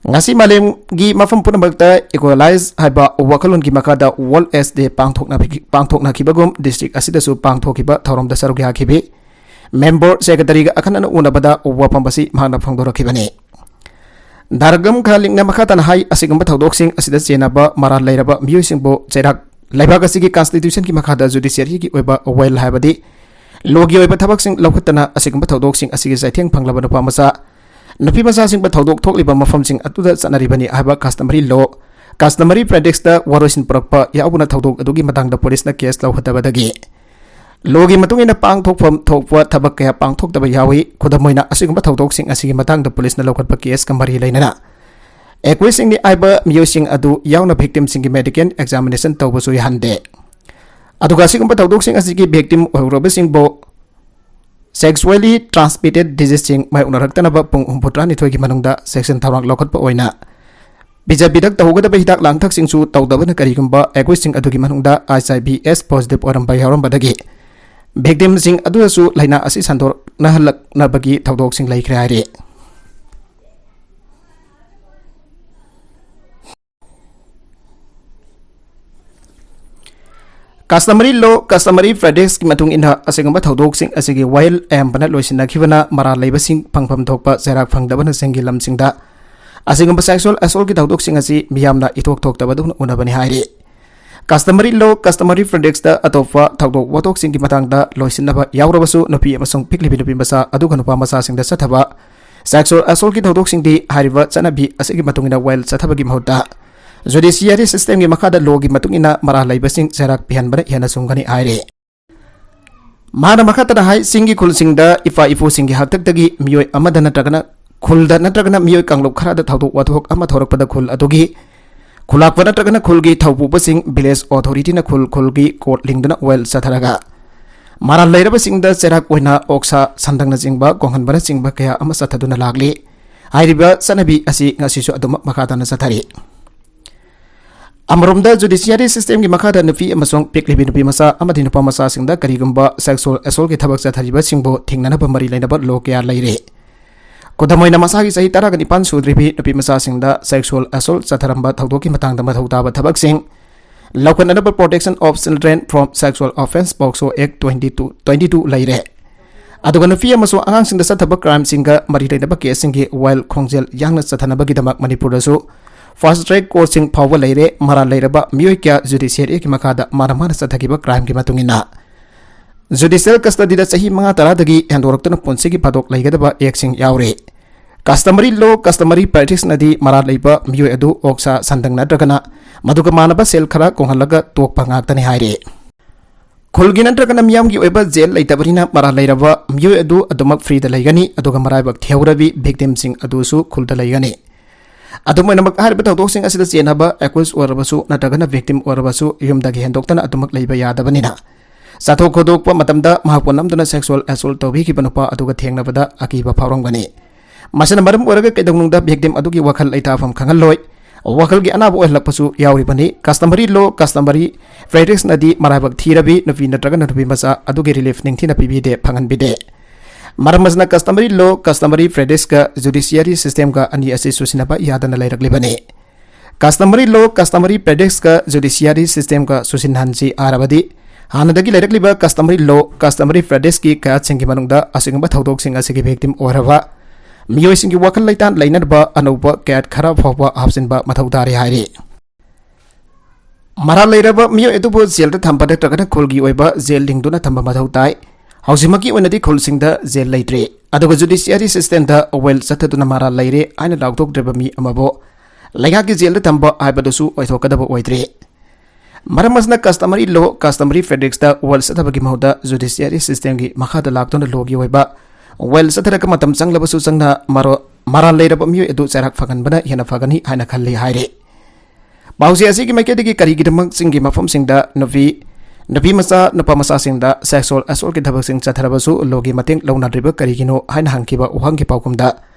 ꯉꯁꯤ ꯃꯥꯂꯦꯝꯒꯤ ꯃꯐꯝ ꯄꯨꯝꯅꯃꯛꯇ Equalize ꯍꯥꯏꯕ ꯋꯥꯈꯜꯂꯣꯟꯒꯤ ꯃꯈꯥꯗ World AIDS Day ꯄꯥꯡꯊꯣꯛꯅ-, ꯄꯥꯡꯊꯣꯛꯅꯈꯤꯕꯒꯨꯝ district ꯑꯁꯤꯗꯁꯨ ꯄꯥꯡꯊꯣꯛꯈꯤꯕ ꯊꯧꯔꯝꯗ ꯁꯔꯨꯛ ꯌꯥꯈꯤꯕꯤ member secretaryꯒ ꯑꯈꯟꯅꯅ ꯎꯅꯕꯗ ꯋꯥꯐꯝ ꯑꯁꯤ ꯃꯍꯥꯛꯅ ꯐꯣꯡꯗꯣꯔꯛꯈꯤꯕꯅꯤ꯫ ꯗꯥꯔꯒꯝ ꯈꯥꯂꯤꯡꯅ ꯃꯈꯥ ꯇꯥꯅ ꯍꯥꯏ, ꯑꯁꯤꯒꯨꯝꯕ ꯊꯧꯗꯣꯛꯁꯤꯡ ꯑꯁꯤꯗ ꯆꯦꯟꯅꯕ ꯃꯔꯥꯜ ꯂꯩꯔꯕ ꯃꯤꯑꯣꯏꯁꯤꯡꯕꯨ ꯆꯩꯔꯥꯛ, ꯂꯩꯕꯥꯛ ꯑꯁꯤꯒꯤ constitutionꯒꯤ ꯃꯈꯥꯗ judiciaryꯒꯤ ꯑꯣꯏꯕ ꯋꯥꯌꯦꯜ ꯍꯥꯏꯕꯗꯤ ꯂꯣꯒꯤ ꯑꯣꯏꯕ ꯊꯕꯛꯁꯤꯡ ꯂꯧꯈꯠꯇꯅ ꯑꯁꯤꯒꯨꯝꯕ ꯊꯧꯗꯣꯛꯁꯤꯡ ꯑꯁꯤꯒꯤ ꯆꯩꯊꯦꯡ ꯐꯪꯂꯕ ꯅꯨꯄꯥ ꯃꯆꯥ, ꯅꯨꯄꯤ ꯃꯆꯥꯁꯤꯡꯕꯨ ꯊꯧꯗꯣꯛ ꯊꯣꯛꯂꯤꯕ ꯃꯐꯝꯁꯤꯡ ꯑꯗꯨꯗ ꯆꯠꯅꯔꯤꯕꯅꯤ ꯍꯥꯏꯕ customary law, customary practiceꯇ ꯋꯥꯔꯣꯏꯁꯤꯟ ꯄꯨꯔꯛꯄ ꯌꯥꯎꯕꯅ ꯊꯧꯗꯣꯛ ꯑꯗꯨꯒꯤ ꯃꯇꯥꯡꯗ ꯄꯨꯂꯤꯁꯅ case ꯂꯧꯈꯠꯇꯕꯗꯒꯤ ꯂꯣꯒꯤ ꯃꯇꯨꯡ ꯏꯟꯅ ꯄꯥꯡꯊꯣꯛꯐꯝ ꯊꯣꯛꯄ ꯊꯕꯛ ꯀꯌꯥ ꯄꯥꯡꯊꯣꯛꯇꯕ ꯌꯥꯎꯏ꯫ ꯈꯨꯗꯝ ꯑꯣꯏꯅ, ꯑꯁꯤꯒꯨꯝꯕ ꯊꯧꯗꯣꯛꯁꯤꯡ ꯑꯁꯤꯒꯤ ꯃꯇꯥꯡꯗ ꯄꯨꯂꯤꯁꯅ ꯂꯧꯈꯠꯄ caseꯀ ꯃꯔꯤ ꯂꯩꯅꯅ accusingꯅꯤ ꯍꯥꯏꯕ ꯃꯤꯑꯣꯏꯁꯤꯡ ꯑꯗꯨ ꯌꯥꯎꯅ victimꯁꯤꯡꯒꯤ medical examination ꯇꯧꯕꯁꯨ ꯌꯥꯍꯟꯗꯦ꯫ ꯑꯗꯨꯒ ꯑꯁꯤꯒꯨꯝꯕ ꯊꯧꯗꯣꯛꯁꯤꯡ ꯑꯁꯤꯒꯤ victim ꯑꯣꯏꯍꯧꯔꯕꯁꯤꯡꯕꯨ sexually transmitted diseaseꯁꯤꯡ ꯃꯥꯌꯣꯛꯅꯔꯛꯇꯅꯕ ꯄꯨꯡ ꯍꯨꯝꯐꯨꯇꯔꯥꯅꯤꯊꯣꯏꯒꯤ ꯃꯅꯨꯡꯗ ꯆꯦꯛꯁꯤꯟ ꯊꯧꯔꯥꯡ ꯂꯧꯈꯠꯄ ꯑꯣꯏꯅ ꯄꯤꯖ ꯄꯤꯊꯛ ꯇꯧꯒꯗꯕ ꯍꯤꯗꯥꯛ ꯂꯥꯡꯊꯛꯁꯤꯡꯁꯨ ꯇꯧꯗꯕꯅ ꯀꯔꯤꯒꯨꯝꯕ accusingꯁꯤꯡ ꯑꯗꯨꯒꯤ ꯃꯅꯨꯡꯗ HIV positive ꯑꯣꯏꯔꯝꯕ ꯌꯥꯎꯔꯝꯕꯗꯒꯤ victimꯁꯤꯡ ꯑꯗꯨꯗꯁꯨ ꯂꯥꯏꯅꯥ ꯑꯁꯤ ꯁꯟꯗꯣꯛꯅꯍꯜꯂꯛꯅꯕꯒꯤ ꯊꯧꯗꯣꯛꯁꯤꯡ ꯂꯩꯈ꯭ꯔꯦ ꯍꯥꯏꯔꯤ꯫ Customary law, customary practiceꯀꯤ ꯃꯇꯨꯡ ꯏꯟꯅ ꯑꯁꯤꯒꯨꯝꯕ ꯊꯧꯗꯣꯛꯁꯤꯡ ꯑꯁꯤꯒꯤ ꯋꯥꯌꯦꯜ ꯑꯌꯥꯝꯕꯅ ꯂꯣꯏꯁꯤꯟꯅꯈꯤꯕꯅ ꯃꯔꯥꯜ ꯂꯩꯕꯁꯤꯡ ꯐꯪꯐꯝ ꯊꯣꯛꯄ ꯆꯩꯔꯥꯛ ꯐꯪꯗꯕꯅꯆꯤꯡꯒꯤ ꯂꯝꯁꯤꯡꯗ ꯑꯁꯤꯒꯨꯝꯕ sexual assaultꯀꯤ ꯊꯧꯗꯣꯛꯁꯤꯡ ꯑꯁꯤ ꯃꯤꯌꯥꯝꯅ ꯏꯊꯣꯛ ꯊꯣꯛꯇꯕꯗꯧꯅ ꯎꯅꯕꯅꯤ ꯍꯥꯏꯔꯤ꯫ Customary law, customary practiceꯇ ꯑꯇꯣꯞꯄ ꯊꯧꯗꯣꯛ ꯋꯥꯊꯣꯛꯁꯤꯡꯒꯤ ꯃꯇꯥꯡꯗ ꯂꯣꯏꯁꯤꯟꯅꯕ ꯌꯥꯎꯔꯕꯁꯨ, ꯅꯨꯄꯤ ꯑꯃꯁꯨꯡ ꯄꯤꯛꯂꯤꯕꯤ ꯅꯨꯄꯤ ꯃꯆꯥ ꯑꯗꯨꯒ ꯅꯨꯄꯥ ꯃꯆꯥꯁꯤꯡꯗ ꯆꯠꯊꯕ sexual assaultꯀꯤ ꯊꯧꯗꯣꯛꯁꯤꯡꯗꯤ ꯍꯥꯏꯔꯤꯕ ꯆꯠꯅꯕꯤ ꯑꯁꯤꯒꯤ ꯃꯇꯨꯡ ꯏꯟꯅ ꯋꯥꯌꯦꯜ ꯆꯠꯊꯕꯒꯤ ꯃꯍꯨꯠꯇ judiciary systemꯒꯤ ꯃꯈꯥꯗ lawꯒꯤ ꯃꯇꯨꯡ ꯏꯟꯅ ꯃꯔꯥꯜ ꯂꯩꯕꯁꯤꯡ ꯆꯩꯔꯥꯛ ꯄꯤꯍꯟꯕꯅ ꯍꯦꯟꯅ ꯆꯨꯝꯒꯅꯤ ꯍꯥꯏꯔꯤ꯫ ꯃꯍꯥꯛꯅ ꯃꯈꯥ ꯇꯥꯅ ꯍꯥꯏ, ꯆꯤꯡꯒꯤ ꯈꯨꯜꯁꯤꯡꯗ ꯏꯄꯥ ꯏꯄꯨꯁꯤꯡꯒꯤ ꯍꯥꯛꯇꯛꯇꯒꯤ ꯃꯤꯑꯣꯏ ꯑꯃꯗ ꯅꯠꯇ꯭ꯔꯒꯅ ꯈꯨꯜꯗ ꯅꯠꯇ꯭ꯔꯒꯅ ꯃꯤꯑꯣꯏ ꯀꯥꯡꯂꯨꯞ ꯈꯔꯗ ꯊꯧꯗꯣꯛ ꯋꯥꯊꯣꯛ ꯑꯃ ꯊꯣꯔꯛꯄꯗ ꯈꯨꯜ ꯑꯗꯨꯒꯤ ꯈꯨꯂꯥꯛꯄ ꯅꯠꯇ꯭ꯔꯒꯅ ꯈꯨꯜꯒꯤ ꯊꯧꯄꯨꯕꯁꯤꯡ, village authorityꯅ ꯈꯨꯜ ꯈꯨꯜꯒꯤ court ꯂꯤꯡꯗꯨꯅ ꯋꯥꯌꯦꯜ ꯆꯠꯊꯔꯒ ꯃꯔꯥꯜ ꯂꯩꯔꯕꯁꯤꯡꯗ ꯆꯩꯔꯥꯛ ꯑꯣꯏꯅ ꯑꯣꯛꯁꯥ, ꯁꯟꯗꯪꯅꯆꯤꯡꯕ ꯀꯣꯡꯍꯟꯕꯅꯆꯤꯡꯕ ꯀꯌꯥ ꯑꯃ ꯆꯠꯊꯗꯨꯅ ꯂꯥꯛꯂꯤ꯫ ꯍꯥꯏꯔꯤꯕ ꯆꯠꯅꯕꯤ ꯑꯁꯤ ꯉꯁꯤꯁꯨ ꯑꯗꯨꯃꯛ ꯃꯈꯥ ꯇꯥꯅ ꯆꯠꯊꯔꯤ꯫ ꯑꯃꯔꯣꯝꯗ judiciary systemꯒꯤ ꯃꯈꯥꯗ ꯅꯨꯄꯤ ꯑꯃꯁꯨꯡ ꯄꯤꯛꯂꯤꯕꯤ ꯅꯨꯄꯤ ꯃꯆꯥ ꯑꯃꯗꯤ ꯅꯨꯄꯥ ꯃꯆꯥꯁꯤꯡꯗ ꯀꯔꯤꯒꯨꯝꯕ sexual assaultꯀꯤ ꯊꯕꯛ ꯆꯠꯊꯔꯤꯕꯁꯤꯡꯕꯨ ꯊꯤꯡꯅꯅꯕ ꯃꯔꯤ ꯂꯩꯅꯕ law ꯀꯌꯥ ꯂꯩꯔꯤ꯫ ꯈꯨꯗꯝ ꯑꯣꯏꯅ, ꯃꯁꯥꯒꯤ ꯆꯍꯤ ꯇꯔꯥꯒ ꯅꯤꯄꯥꯟ ꯁꯨꯗ꯭ꯔꯤꯕꯤ ꯅꯨꯄꯤ ꯃꯆꯥꯁꯤꯡꯗ sexual assault ꯆꯠꯊꯔꯝꯕ ꯊꯧꯗꯣꯛꯀꯤ ꯃꯇꯥꯡꯗ ꯃꯊꯧ ꯇꯥꯕ ꯊꯕꯛꯁꯤꯡ ꯂꯧꯈꯠꯅꯅꯕ Protection of Children from Sexual Offence, POCSO Act twenty two, twenty two ꯂꯩꯔꯦ꯫ ꯑꯗꯨꯒ ꯅꯨꯄꯤ ꯑꯃꯁꯨꯡ ꯑꯉꯥꯡꯁꯤꯡꯗ ꯆꯠꯊꯕ crimeꯁꯤꯡꯒ ꯃꯔꯤ ꯂꯩꯅꯕ caseꯁꯤꯡꯒꯤ ꯋꯥꯌꯦꯜ ꯈꯣꯡꯖꯦꯜ ꯌꯥꯡꯅ ꯆꯠꯊꯅꯕꯒꯤꯗꯃꯛ ꯃꯅꯤꯄꯨꯔꯗꯁꯨ fast track courtꯁꯤꯡ ꯐꯥꯎꯕ ꯂꯩꯔꯦ꯫ ꯃꯔꯥꯜ ꯂꯩꯔꯕ ꯃꯤꯑꯣꯏ ꯀꯌꯥ judiciaryꯒꯤ ꯃꯈꯥꯗ ꯃꯥꯅ ꯃꯥꯅ ꯆꯠꯊꯈꯤꯕ crimeꯒꯤ ꯃꯇꯨꯡ ꯏꯟꯅ judicial custodyꯗ ꯆꯍꯤ ꯃꯉꯥ ꯇꯔꯥꯗꯒꯤ ꯍꯦꯟꯗꯣꯔꯛꯇꯨꯅ ꯄꯨꯟꯁꯤꯒꯤ ꯐꯥꯗꯣꯛ ꯂꯩꯒꯗꯕ actꯁꯤꯡ ꯌꯥꯎꯔꯤ꯫ Customary law, customary practiceꯅꯗꯤ ꯃꯔꯥꯜ ꯂꯩꯕ ꯃꯤꯑꯣꯏ ꯑꯗꯨ ꯑꯣꯛꯁꯥ, ꯁꯟꯗꯪ ꯅꯠꯇ꯭ꯔꯒꯅ ꯃꯗꯨꯒ ꯃꯥꯟꯅꯕ ꯁꯦꯜ ꯈꯔ ꯀꯣꯡꯍꯜꯂꯒ ꯇꯣꯛꯄ ꯉꯥꯛꯇꯅꯤ ꯍꯥꯏꯔꯤ꯫ ꯈꯨꯜꯒꯤ ꯅꯠꯇ꯭ꯔꯒꯅ ꯃꯤꯌꯥꯝꯒꯤ ꯑꯣꯏꯕ jail ꯂꯩꯇꯕꯅꯤꯅ ꯃꯔꯥꯜ ꯂꯩꯔꯕ ꯃꯤꯑꯣꯏ ꯑꯗꯨ ꯑꯗꯨꯃꯛ freeꯗ ꯂꯩꯒꯅꯤ, ꯑꯗꯨꯒ ꯃꯔꯥꯏꯕꯛ ꯊꯤꯍꯧꯔꯕꯤ victimꯁꯤꯡ ꯑꯗꯨꯁꯨ ꯈꯨꯜꯗ ꯂꯩꯒꯅꯤ꯫ ꯑꯗꯨꯝ ꯑꯣꯏꯅꯃꯛ, ꯍꯥꯏꯔꯤꯕ ꯊꯧꯗꯣꯛꯁꯤꯡ ꯑꯁꯤꯗ ꯆꯦꯟꯅꯕ accused ꯑꯣꯏꯔꯕꯁꯨ ꯅꯠꯇ꯭ꯔꯒꯅ victim ꯑꯣꯏꯔꯕꯁꯨ ꯌꯨꯝꯗꯒꯤ ꯍꯦꯟꯗꯣꯛꯇꯅ ꯑꯗꯨꯃꯛ ꯂꯩꯕ ꯌꯥꯗꯕꯅꯤꯅ, ꯆꯠꯊꯣꯛ ꯈꯣꯠꯇꯣꯛꯄ ꯃꯇꯝꯗ ꯃꯍꯥꯛꯄꯨ ꯅꯝꯗꯨꯅ sexual assault ꯇꯧꯕꯤꯈꯤꯕ ꯅꯨꯄꯥ ꯑꯗꯨꯒ ꯊꯦꯡꯅꯕꯗ ꯑꯀꯤꯕ ꯐꯥꯎꯔꯝꯒꯅꯤ꯫ ꯃꯁꯤꯅ ꯃꯔꯝ ꯑꯣꯏꯔꯒ ꯀꯩꯗꯧꯅꯨꯡꯗ victim ꯑꯗꯨꯒꯤ ꯋꯥꯈꯜ ꯂꯩꯇꯥꯐꯝ ꯈꯪꯍꯜꯂꯣꯏ꯫ ꯋꯥꯈꯜꯒꯤ ꯑꯅꯥꯕ ꯑꯣꯏꯍꯜꯂꯛꯄꯁꯨ ꯌꯥꯎꯔꯤꯕꯅꯤ꯫ Customary law, customary practiceꯅꯗꯤ ꯃꯔꯥꯏꯕꯛ ꯊꯤꯔꯕꯤ ꯅꯨꯄꯤ ꯅꯠꯇ꯭ꯔꯒꯅ ꯅꯨꯄꯤ ꯃꯆꯥ ꯑꯗꯨꯒꯤ relief ꯅꯤꯡꯊꯤꯅ ꯄꯤꯕꯤꯗꯦ, ꯐꯪꯍꯟꯕꯤꯗꯦ꯫ ꯃꯔꯝ ꯑꯁꯤꯅ customary law, customary practiceꯀ judiciary systemꯒ ꯑꯅꯤ ꯑꯁꯤ ꯆꯨꯁꯤꯟꯅꯕ ꯌꯥꯗꯅ ꯂꯩꯔꯛꯂꯤꯕꯅꯤ꯫ Customary law, customary practiceꯀ judiciary systemꯒ ꯆꯨꯁꯤꯟꯍꯟꯁꯤ ꯍꯥꯏꯔꯕꯗꯤ, ꯍꯥꯟꯅꯗꯒꯤ ꯂꯩꯔꯛꯂꯤꯕ customary law, customary practiceꯀꯤ ꯀꯌꯥꯠꯁꯤꯡꯒꯤ ꯃꯅꯨꯡꯗ ꯑꯁꯤꯒꯨꯝꯕ ꯊꯧꯗꯣꯛꯁꯤꯡ ꯑꯁꯤꯒꯤ victim ꯑꯣꯏꯔꯕ ꯃꯤꯑꯣꯏꯁꯤꯡꯒꯤ ꯋꯥꯈꯜ ꯂꯩꯇꯥꯟ ꯂꯩꯅꯅꯕ ꯑꯅꯧꯕ ꯀꯌꯥꯠ ꯈꯔ ꯐꯥꯎꯕ ꯍꯥꯞꯆꯤꯟꯕ ꯃꯊꯧ ꯇꯥꯔꯤ ꯍꯥꯏꯔꯤ꯫ ꯃꯔꯥꯜ ꯂꯩꯔꯕ ꯃꯤꯑꯣꯏ ꯑꯗꯨꯕꯨ jailꯗ ꯊꯝꯕ ꯅꯠꯇ꯭ꯔꯒꯅ ꯈꯨꯜꯒꯤ ꯑꯣꯏꯕ jail ꯂꯤꯡꯗꯨꯅ ꯊꯝꯕ ꯃꯊꯧ ꯇꯥꯏ꯫ ꯍꯧꯖꯤꯛꯃꯛꯀꯤ ꯑꯣꯏꯅꯗꯤ ꯈꯨꯜꯁꯤꯡꯗ jail ꯂꯩꯇ꯭ꯔꯤ, ꯑꯗꯨꯒ judiciary systemꯗ ꯋꯥꯌꯦꯜ ꯆꯠꯊꯗꯨꯅ ꯃꯔꯥꯜ ꯂꯩꯔꯦ ꯍꯥꯏꯅ ꯂꯥꯎꯊꯣꯛꯇ꯭ꯔꯤꯕ ꯃꯤ ꯑꯃꯕꯨ ꯂꯩꯉꯥꯛꯀꯤ jailꯗ ꯊꯝꯕ ꯍꯥꯏꯕꯗꯨꯁꯨ ꯑꯣꯏꯊꯣꯛꯀꯗꯕ ꯑꯣꯏꯗ꯭ꯔꯤ꯫ ꯃꯔꯝ ꯑꯁꯤꯅ customary law, customary practiceꯇ ꯋꯥꯌꯦꯜ ꯆꯠꯊꯕꯒꯤ ꯃꯍꯨꯠꯇ judiciary systemꯒꯤ ꯃꯈꯥꯗ ꯂꯥꯛꯇꯨꯅ lawꯒꯤ ꯑꯣꯏꯕ ꯋꯥꯌꯦꯜ ꯆꯠꯊꯔꯒ ꯃꯇꯝ ꯆꯪꯂꯕꯁꯨ ꯆꯪꯅ ꯃꯔꯣ-, ꯃꯔꯥꯜ ꯂꯩꯔꯕ ꯃꯤꯑꯣꯏ ꯑꯗꯨ ꯆꯩꯔꯥꯛ ꯐꯪꯍꯟꯕꯅ ꯍꯦꯟꯅ ꯐꯒꯅꯤ ꯍꯥꯏꯅ ꯈꯜꯂꯤ ꯍꯥꯏꯔꯤ꯫ ꯄꯥꯎꯆꯦ ꯑꯁꯤꯒꯤ ꯃꯥꯏꯀꯩꯗꯒꯤ ꯀꯔꯤꯒꯤꯗꯃꯛ ꯆꯤꯡꯒꯤ ꯃꯐꯝꯁꯤꯡꯗ ꯅꯨꯄꯤ, ꯅꯨꯄꯤ ꯃꯆꯥ, ꯅꯨꯄꯥ ꯃꯆꯥꯁꯤꯡꯗ sexual assaultꯀꯤ ꯊꯕꯛꯁꯤꯡ ꯆꯠꯊꯔꯕꯁꯨ lawꯒꯤ ꯃꯇꯦꯡ ꯂꯧꯅꯗ꯭ꯔꯤꯕ ꯀꯔꯤꯒꯤꯅꯣ ꯍꯥꯏꯅ ꯍꯪꯈꯤꯕ ꯋꯥꯍꯪꯒꯤ ꯄꯥꯎꯈꯨꯝꯗ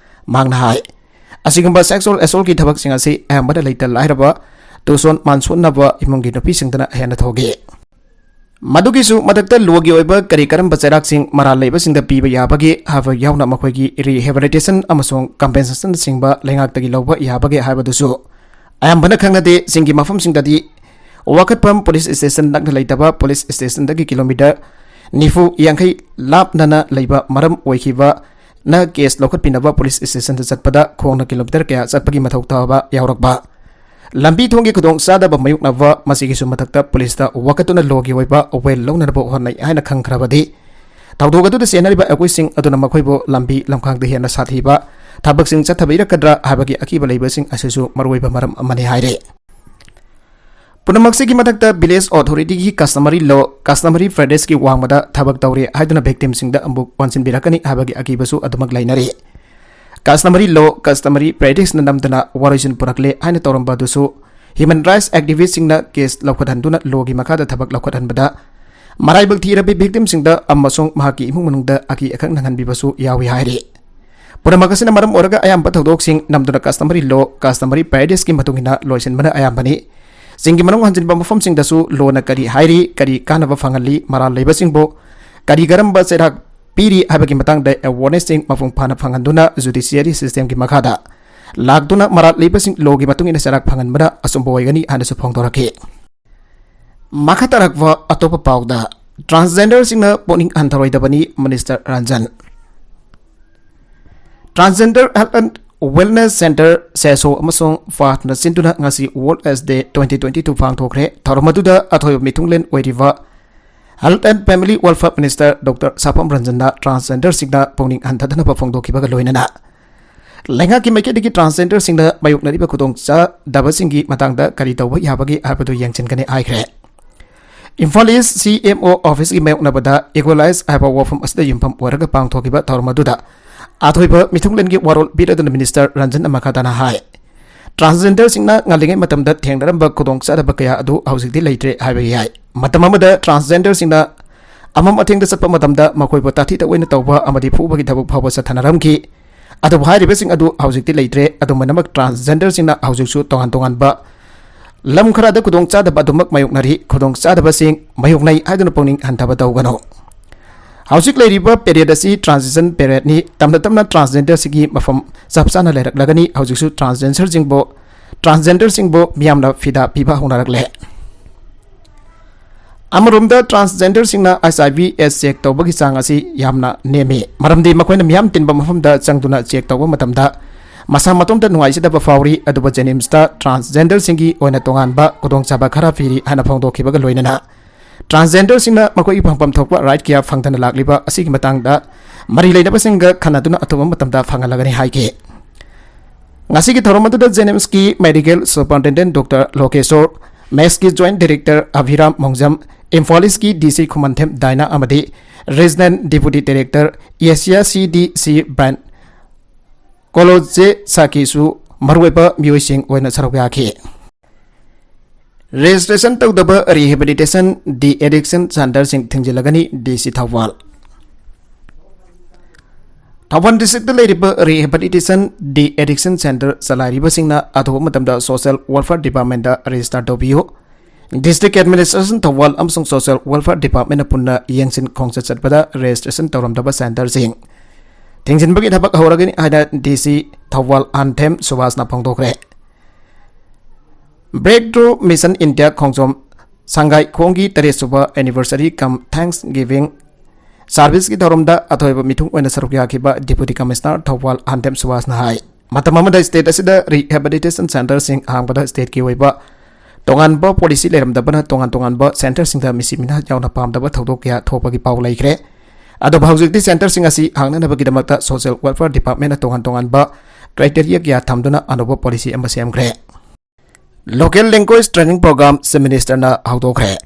ꯃꯍꯥꯛꯅ ꯍꯥꯏ, ꯑꯁꯤꯒꯨꯝꯕ sexual assaultꯀꯤ ꯊꯕꯛꯁꯤꯡ ꯑꯁꯤ ꯑꯌꯥꯝꯕꯅ ꯂꯩꯇ ꯂꯥꯏꯔꯕ, ꯇꯨꯁꯣꯟ ꯃꯥꯟꯁꯣꯟꯅꯕ ꯏꯃꯨꯡꯒꯤ ꯅꯨꯄꯤꯁꯤꯡꯗꯅ ꯍꯦꯟꯅ ꯊꯣꯛꯏ꯫ ꯃꯗꯨꯒꯤꯁꯨ ꯃꯊꯛꯇ ꯂꯣꯒꯤ ꯑꯣꯏꯕ ꯀꯔꯤ ꯀꯔꯝꯕ ꯆꯩꯔꯥꯛꯁꯤꯡ ꯃꯔꯥꯜ ꯂꯩꯕꯁꯤꯡꯗ ꯄꯤꯕ ꯌꯥꯕꯒꯦ ꯍꯥꯏꯕ ꯌꯥꯎꯅ ꯃꯈꯣꯏꯒꯤ rehabilitation ꯑꯃꯁꯨꯡ compensationꯅꯆꯤꯡꯕ ꯂꯩꯉꯥꯛꯇꯒꯤ ꯂꯧꯕ ꯌꯥꯕꯒꯦ ꯍꯥꯏꯕꯗꯨꯁꯨ ꯑꯌꯥꯝꯕꯅ ꯈꯪꯅꯗꯦ꯫ ꯆꯤꯡꯒꯤ ꯃꯐꯝꯁꯤꯡꯗꯗꯤ ꯋꯥꯀꯠꯐꯝ police station ꯅꯛꯅ ꯂꯩꯇꯕ, police stationꯗꯒꯤ kilometre ꯅꯤꯐꯨ ꯌꯥꯡꯈꯩ ꯂꯥꯞꯅꯅ ꯂꯩꯕ ꯃꯔꯝ ꯑꯣꯏꯈꯤꯕ ꯅ case ꯂꯧꯈꯠꯄꯤꯅꯕ police stationꯗ ꯆꯠꯄꯗ ꯈꯣꯡꯅ kilometre ꯀꯌꯥ ꯆꯠꯄꯒꯤ ꯃꯊꯧ ꯇꯥꯕ ꯌꯥꯎꯔꯛꯄ, ꯂꯝꯕꯤ ꯊꯣꯡꯒꯤ ꯈꯨꯗꯣꯡ ꯆꯥꯗꯕ ꯃꯥꯌꯣꯛꯅꯕ, ꯃꯁꯤꯒꯤꯁꯨ ꯃꯊꯛꯇ policeꯇ ꯋꯥꯀꯠꯇꯨꯅ ꯂꯣꯒꯤ ꯑꯣꯏꯕ ꯋꯦꯜ ꯂꯧꯅꯅꯕ ꯍꯣꯠꯅꯩ ꯍꯥꯏꯅ ꯈꯪꯈ꯭ꯔꯕꯗꯤ, ꯊꯧꯗꯣꯛ ꯑꯗꯨꯗ ꯆꯦꯟꯅꯔꯤꯕ ꯑꯩꯈꯣꯏꯁꯤꯡ ꯑꯗꯨꯅ ꯃꯈꯣꯏꯕꯨ ꯂꯝꯕꯤ ꯂꯝꯈꯥꯡꯗ ꯍꯦꯟꯅ ꯁꯥꯊꯤꯕ ꯊꯕꯛꯁꯤꯡ ꯆꯠꯊꯕꯤꯔꯛꯀꯗ꯭ꯔꯥ ꯍꯥꯏꯕꯒꯤ ꯑꯀꯤꯕ ꯂꯩꯕꯁꯤꯡ ꯑꯁꯤꯁꯨ ꯃꯔꯨꯑꯣꯏꯕ ꯃꯔꯝ ꯑꯃꯅꯤ ꯍꯥꯏꯔꯤ꯫ ꯄꯨꯝꯅꯃꯛꯁꯤꯒꯤ ꯃꯊꯛꯇ village authorityꯒꯤ customary law, customary practiceꯀꯤ ꯋꯥꯡꯃꯗ ꯊꯕꯛ ꯇꯧꯔꯤ ꯍꯥꯏꯗꯨꯅ victimꯁꯤꯡꯗ ꯑꯃꯨꯛ ꯑꯣꯟꯁꯤꯟꯕꯤꯔꯛꯀꯅꯤ ꯍꯥꯏꯕꯒꯤ ꯑꯀꯤꯕꯁꯨ ꯑꯗꯨꯃꯛ ꯂꯩꯅꯔꯤ꯫ Customary law, customary practiceꯅ ꯅꯝꯗꯅ ꯋꯥꯔꯣꯏꯁꯤꯟ ꯄꯨꯔꯛꯂꯦ ꯍꯥꯏꯅ ꯇꯧꯔꯝꯕ ꯑꯗꯨꯁꯨ human rights activistꯁꯤꯡꯅ case ꯂꯧꯈꯠꯍꯟꯗꯨꯅ lawꯒꯤ ꯃꯈꯥꯗ ꯊꯕꯛ ꯂꯧꯈꯠꯍꯟꯕꯗ ꯃꯔꯥꯏꯕꯛ ꯊꯤꯔꯕꯤ victimꯁꯤꯡꯗ ꯑꯃꯁꯨꯡ ꯃꯍꯥꯛꯀꯤ ꯏꯃꯨꯡ ꯃꯅꯨꯡꯗ ꯑꯀꯤ ꯑꯈꯪ ꯅꯪꯍꯟꯕꯤꯕꯁꯨ ꯌꯥꯎꯏ ꯍꯥꯏꯔꯤ꯫ ꯄꯨꯝꯅꯃꯛ ꯑꯁꯤꯅ ꯃꯔꯝ ꯑꯣꯏꯔꯒ ꯑꯌꯥꯝꯕ ꯊꯧꯗꯣꯛꯁꯤꯡ ꯅꯝꯗꯨꯅ customary law, customary practiceꯀꯤ ꯃꯇꯨꯡ ꯏꯟꯅ ꯂꯣꯏꯁꯤꯟꯕꯅ ꯑꯌꯥꯝꯕꯅꯤ꯫ ꯆꯤꯡꯒꯤ ꯃꯅꯨꯡ ꯍꯟꯖꯤꯟꯕ ꯃꯐꯝꯁꯤꯡꯗꯁꯨ lawꯅ ꯀꯔꯤ ꯍꯥꯏꯔꯤ, ꯀꯔꯤ ꯀꯥꯟꯅꯕ ꯐꯪꯍꯜꯂꯤ, ꯃꯔꯥꯜ ꯂꯩꯕꯁꯤꯡꯕꯨ ꯀꯔꯤ ꯀꯔꯝꯕ ꯆꯩꯔꯥꯛ ꯄꯤꯔꯤ ꯍꯥꯏꯕꯒꯤ ꯃꯇꯥꯡꯗ awarenessꯁꯤꯡ ꯃꯄꯨꯡ ꯐꯥꯅ ꯐꯪꯍꯟꯗꯨꯅ judiciary systemꯒꯤ ꯃꯈꯥꯗ ꯂꯥꯛꯇꯨꯅ ꯃꯔꯥꯜ ꯂꯩꯕꯁꯤꯡ lawꯒꯤ ꯃꯇꯨꯡ ꯏꯟꯅ ꯆꯩꯔꯥꯛ ꯐꯪꯍꯟꯕꯅ ꯑꯆꯨꯝꯕ ꯑꯣꯏꯒꯅꯤ ꯍꯥꯏꯅꯁꯨ ꯐꯣꯡꯗꯣꯔꯛꯈꯤ꯫ ꯃꯈꯥ ꯇꯥꯔꯛꯄ ꯑꯇꯣꯞꯄ ꯄꯥꯎꯗ, transgenderꯁꯤꯡꯅ ꯄꯨꯛꯅꯤꯡ ꯍꯟꯊꯔꯣꯏꯗꯕꯅꯤ, Minister Ranjan. Transgender Health and Wellness Centre, ꯁꯦꯁꯣ ꯑꯃꯁꯨꯡ ꯐꯥꯁꯅ ꯁꯤꯟꯗꯨꯅ ꯉꯁꯤ World AIDS Day twenty twenty two ꯄꯥꯡꯊꯣꯛꯈ꯭ꯔꯦ꯫ ꯊꯧꯔꯝ ꯑꯗꯨꯗ ꯑꯊꯣꯏꯕ ꯃꯤꯊꯨꯡꯂꯦꯟ ꯑꯣꯏꯔꯤꯕ Health and Family Welfare Minister Doctor ꯁꯥꯐꯝ ꯔꯟꯖꯟꯅ transgenderꯁꯤꯡꯗ ꯄꯨꯛꯅꯤꯡ ꯍꯟꯊꯗꯅꯕ ꯐꯣꯡꯗꯣꯛꯈꯤꯕꯒ ꯂꯣꯏꯅꯅ ꯂꯩꯉꯥꯛꯀꯤ ꯃꯥꯏꯀꯩꯗꯒꯤ transgenderꯁꯤꯡꯗ ꯃꯥꯌꯣꯛꯅꯔꯤꯕ ꯈꯨꯗꯣꯡꯆꯥꯗꯕꯁꯤꯡꯒꯤ ꯃꯇꯥꯡꯗ ꯀꯔꯤ ꯇꯧꯕ ꯌꯥꯕꯒꯦ ꯍꯥꯏꯕꯗꯨ ꯌꯦꯡꯁꯤꯟꯒꯅꯤ ꯍꯥꯏꯈ꯭ꯔꯦ꯫ Imphal East C M O officeꯀꯤ ꯃꯥꯌꯣꯛꯅꯕꯗ Equalize ꯍꯥꯏꯕ ꯋꯥꯐꯝ ꯑꯁꯤꯗ ꯌꯨꯝꯐꯝ ꯑꯣꯏꯔꯒ ꯄꯥꯡꯊꯣꯛꯈꯤꯕ ꯊꯧꯔꯝ ꯑꯗꯨꯗ ꯑꯊꯣꯏꯕ ꯃꯤꯊꯨꯡꯂꯦꯟꯒꯤ ꯋꯥꯔꯣꯜ ꯄꯤꯔꯗꯨꯅ Minister ꯔꯟꯖꯟꯅ ꯃꯈꯥ ꯇꯥꯅ ꯍꯥꯏ, transgenderꯁꯤꯡꯅ ꯉꯜꯂꯤꯉꯩ ꯃꯇꯝꯗ ꯊꯦꯡꯅꯔꯝꯕ ꯈꯨꯗꯣꯡꯆꯥꯗꯕ ꯀꯌꯥ ꯑꯗꯨ ꯍꯧꯖꯤꯛꯇꯤ ꯂꯩꯇ꯭ꯔꯦ ꯍꯥꯏꯕ ꯌꯥꯏ꯫ ꯃꯇꯝ ꯑꯃꯗ transgenderꯁꯤꯡꯅ ꯑꯃꯝ ꯑꯊꯦꯡꯗ ꯆꯠꯄ ꯃꯇꯝꯗ ꯃꯈꯣꯏꯕꯨ ꯇꯥꯊꯤ ꯇꯥꯑꯣꯏꯅ ꯇꯧꯕ ꯑꯃꯗꯤ ꯐꯨꯕꯒꯤ ꯊꯕꯛ ꯐꯥꯎꯕ ꯆꯠꯊꯅꯔꯝꯈꯤ꯫ ꯑꯗꯨꯕꯨ ꯍꯥꯏꯔꯤꯕꯁꯤꯡ ꯑꯗꯨ ꯍꯧꯖꯤꯛꯇꯤ ꯂꯩꯇ꯭ꯔꯦ꯫ ꯑꯗꯨꯝ ꯑꯣꯏꯅꯃꯛ transgenderꯁꯤꯡꯅ ꯍꯧꯖꯤꯛꯁꯨ ꯇꯣꯉꯥꯟ ꯇꯣꯉꯥꯟꯕ ꯂꯝ ꯈꯔꯗ ꯈꯨꯗꯣꯡꯆꯥꯗꯕ ꯑꯗꯨꯃꯛ ꯃꯥꯌꯣꯛꯅꯔꯤ꯫ ꯈꯨꯗꯣꯡꯆꯥꯗꯕꯁꯤꯡ ꯃꯥꯌꯣꯛꯅꯩ ꯍꯥꯏꯗꯨꯅ ꯄꯨꯛꯅꯤꯡ ꯍꯟꯊꯕ ꯇꯧꯒꯅꯨ꯫ ꯍꯧꯖꯤꯛ ꯂꯩꯔꯤꯕ period ꯑꯁꯤ transition periodꯅꯤ꯫ ꯇꯞꯅ ꯇꯞꯅ transgenderꯁꯤꯡꯒꯤ ꯃꯐꯝ ꯆꯞ ꯆꯥꯅ ꯂꯩꯔꯛꯂꯒꯅꯤ꯫ ꯍꯧꯖꯤꯛꯁꯨ transgenderꯁꯤꯡꯕꯨ, transgenderꯁꯤꯡꯕꯨ ꯃꯤꯌꯥꯝꯅ ꯐꯤꯗꯥ ꯄꯤꯕ ꯍꯧꯅꯔꯛꯂꯦ꯫ ꯑꯃꯔꯣꯝꯗ, transgenderꯁꯤꯡꯅ H I V AIDS check ꯇꯧꯕꯒꯤ ꯆꯥꯡ ꯑꯁꯤ ꯌꯥꯝꯅ ꯅꯦꯝꯃꯤ, ꯃꯔꯝꯗꯤ ꯃꯈꯣꯏꯅ ꯃꯤꯌꯥꯝ ꯇꯤꯟꯕ ꯃꯐꯝꯗ ꯆꯪꯗꯨꯅ check ꯇꯧꯕ ꯃꯇꯝꯗ ꯃꯁꯥ ꯃꯇꯣꯝꯇ ꯅꯨꯡꯉꯥꯏꯖꯗꯕ ꯐꯥꯎꯔꯤ꯫ ꯑꯗꯨꯕꯨ JNIMSꯇ transgenderꯁꯤꯡꯒꯤ ꯑꯣꯏꯅ ꯇꯣꯉꯥꯟꯕ ꯈꯨꯗꯣꯡꯆꯥꯕ ꯈꯔ ꯄꯤꯔꯤ ꯍꯥꯏꯅ ꯐꯣꯡꯗꯣꯛꯈꯤꯕꯒ ꯂꯣꯏꯅꯅ, transgenderꯁꯤꯡꯅ ꯃꯈꯣꯏꯒꯤ ꯐꯪꯐꯝ ꯊꯣꯛꯄ right ꯀꯌꯥ ꯐꯪꯗꯅ ꯂꯥꯛꯂꯤꯕ ꯑꯁꯤꯒꯤ ꯃꯇꯥꯡꯗ ꯃꯔꯤ ꯂꯩꯅꯕꯁꯤꯡꯒ ꯈꯟꯅꯗꯨꯅ ꯑꯊꯨꯕ ꯃꯇꯝꯗ ꯐꯪꯍꯜꯂꯒꯅꯤ ꯍꯥꯏꯈꯤ꯫ ꯉꯁꯤꯒꯤ ꯊꯧꯔꯝ ꯑꯗꯨꯗ JNIMSꯀꯤ Medical Superintendent Doctor ꯂꯣꯀꯦꯁꯣꯔ, MACSꯀꯤ Joint Director ꯑꯚꯤꯔꯥꯝ ꯃꯣꯡꯖꯝ, Imphal ꯏꯁꯀꯤ DC ꯈꯨꯃꯟꯊꯦꯝ ꯗꯥꯏꯅꯥ ꯑꯃꯗꯤ Regional Deputy Director Asia CDC Brian ꯀꯣꯂꯣꯖꯦ ꯁꯥꯀꯤꯁꯨ ꯃꯔꯨꯑꯣꯏꯕ ꯃꯤꯑꯣꯏꯁꯤꯡ ꯑꯣꯏꯅ ꯁꯔꯨꯛ ꯌꯥꯈꯤ꯫ Registration ꯇꯧꯗꯕ rehabilitation de-addiction centreꯁꯤꯡ ꯊꯤꯡꯖꯤꯜꯂꯒꯅꯤ, DC Thoubal. Thoubal districtꯇ ꯂꯩꯔꯤꯕ rehabilitation de-addiction centre ꯆꯂꯥꯏꯔꯤꯕꯁꯤꯡꯅ ꯑꯊꯨꯕ ꯃꯇꯝꯗ Social Welfare Departmentꯇ register ꯇꯧꯕꯤꯌꯨ꯫ District Administration ꯊꯧꯕꯥꯜ ꯑꯃꯁꯨꯡ Social Welfare Departmentꯅ ꯄꯨꯟꯅ ꯌꯦꯡꯁꯤꯟ ꯈꯣꯡꯆꯠ ꯆꯠꯄꯗ registration ꯇꯧꯔꯝꯗꯕ centreꯁꯤꯡ ꯊꯤꯡꯖꯤꯟꯕꯒꯤ ꯊꯕꯛ ꯍꯧꯔꯒꯅꯤ ꯍꯥꯏꯅ DC Thoubal ꯍꯥꯟꯊꯦꯝ ꯁꯨꯕꯥꯁꯅ ꯐꯣꯡꯗꯣꯛꯈ꯭ꯔꯦ꯫ Breakthrough Mission India ꯈꯣꯡꯖꯣꯝ ꯁꯪꯒꯥꯏ ꯈꯣꯡꯒꯤ ꯇꯔꯦꯠ ꯁꯨꯕ anniversary cum Thanksgiving serviceꯀꯤ ꯊꯧꯔꯝꯗ ꯑꯊꯣꯏꯕ ꯃꯤꯊꯨꯡ ꯑꯣꯏꯅ ꯁꯔꯨꯛ ꯌꯥꯈꯤꯕ Deputy Commissioner ꯊꯧꯕꯥꯜ ꯍꯥꯟꯊꯦꯝ ꯁꯨꯕꯥꯁꯅ ꯍꯥꯏ, ꯃꯇꯝ ꯑꯃꯗ state ꯑꯁꯤꯗ rehabilitation centreꯁꯤꯡ ꯍꯥꯡꯕꯗ stateꯀꯤ ꯑꯣꯏꯕ ꯇꯣꯉꯥꯟꯕ policy ꯂꯩꯔꯝꯗꯕꯅ ꯇꯣꯉꯥꯟ ꯇꯣꯉꯥꯟꯕ centreꯁꯤꯡꯗ ꯃꯤꯁꯤ ꯃꯤꯅꯥ ꯌꯥꯎꯅ ꯄꯥꯝꯗꯕ ꯊꯧꯗꯣꯛ ꯀꯌꯥ ꯊꯣꯛꯄꯒꯤ ꯄꯥꯎ ꯂꯩꯈ꯭ꯔꯦ꯫ ꯑꯗꯨꯕꯨ ꯍꯧꯖꯤꯛꯇꯤ centreꯁꯤꯡ ꯑꯁꯤ ꯍꯥꯡꯅꯅꯕꯒꯤꯗꯃꯛꯇ Social Welfare Departmentꯅ ꯇꯣꯉꯥꯟ ꯇꯣꯉꯥꯟꯕ criteria ꯀꯌꯥ ꯊꯝꯗꯨꯅ ꯑꯅꯧꯕ policy ꯑꯃ ꯁꯦꯝꯈ꯭ꯔꯦ꯫ Local Language Training Program Chief Ministerꯅ ꯍꯧꯗꯣꯛꯈ꯭ꯔꯦ꯫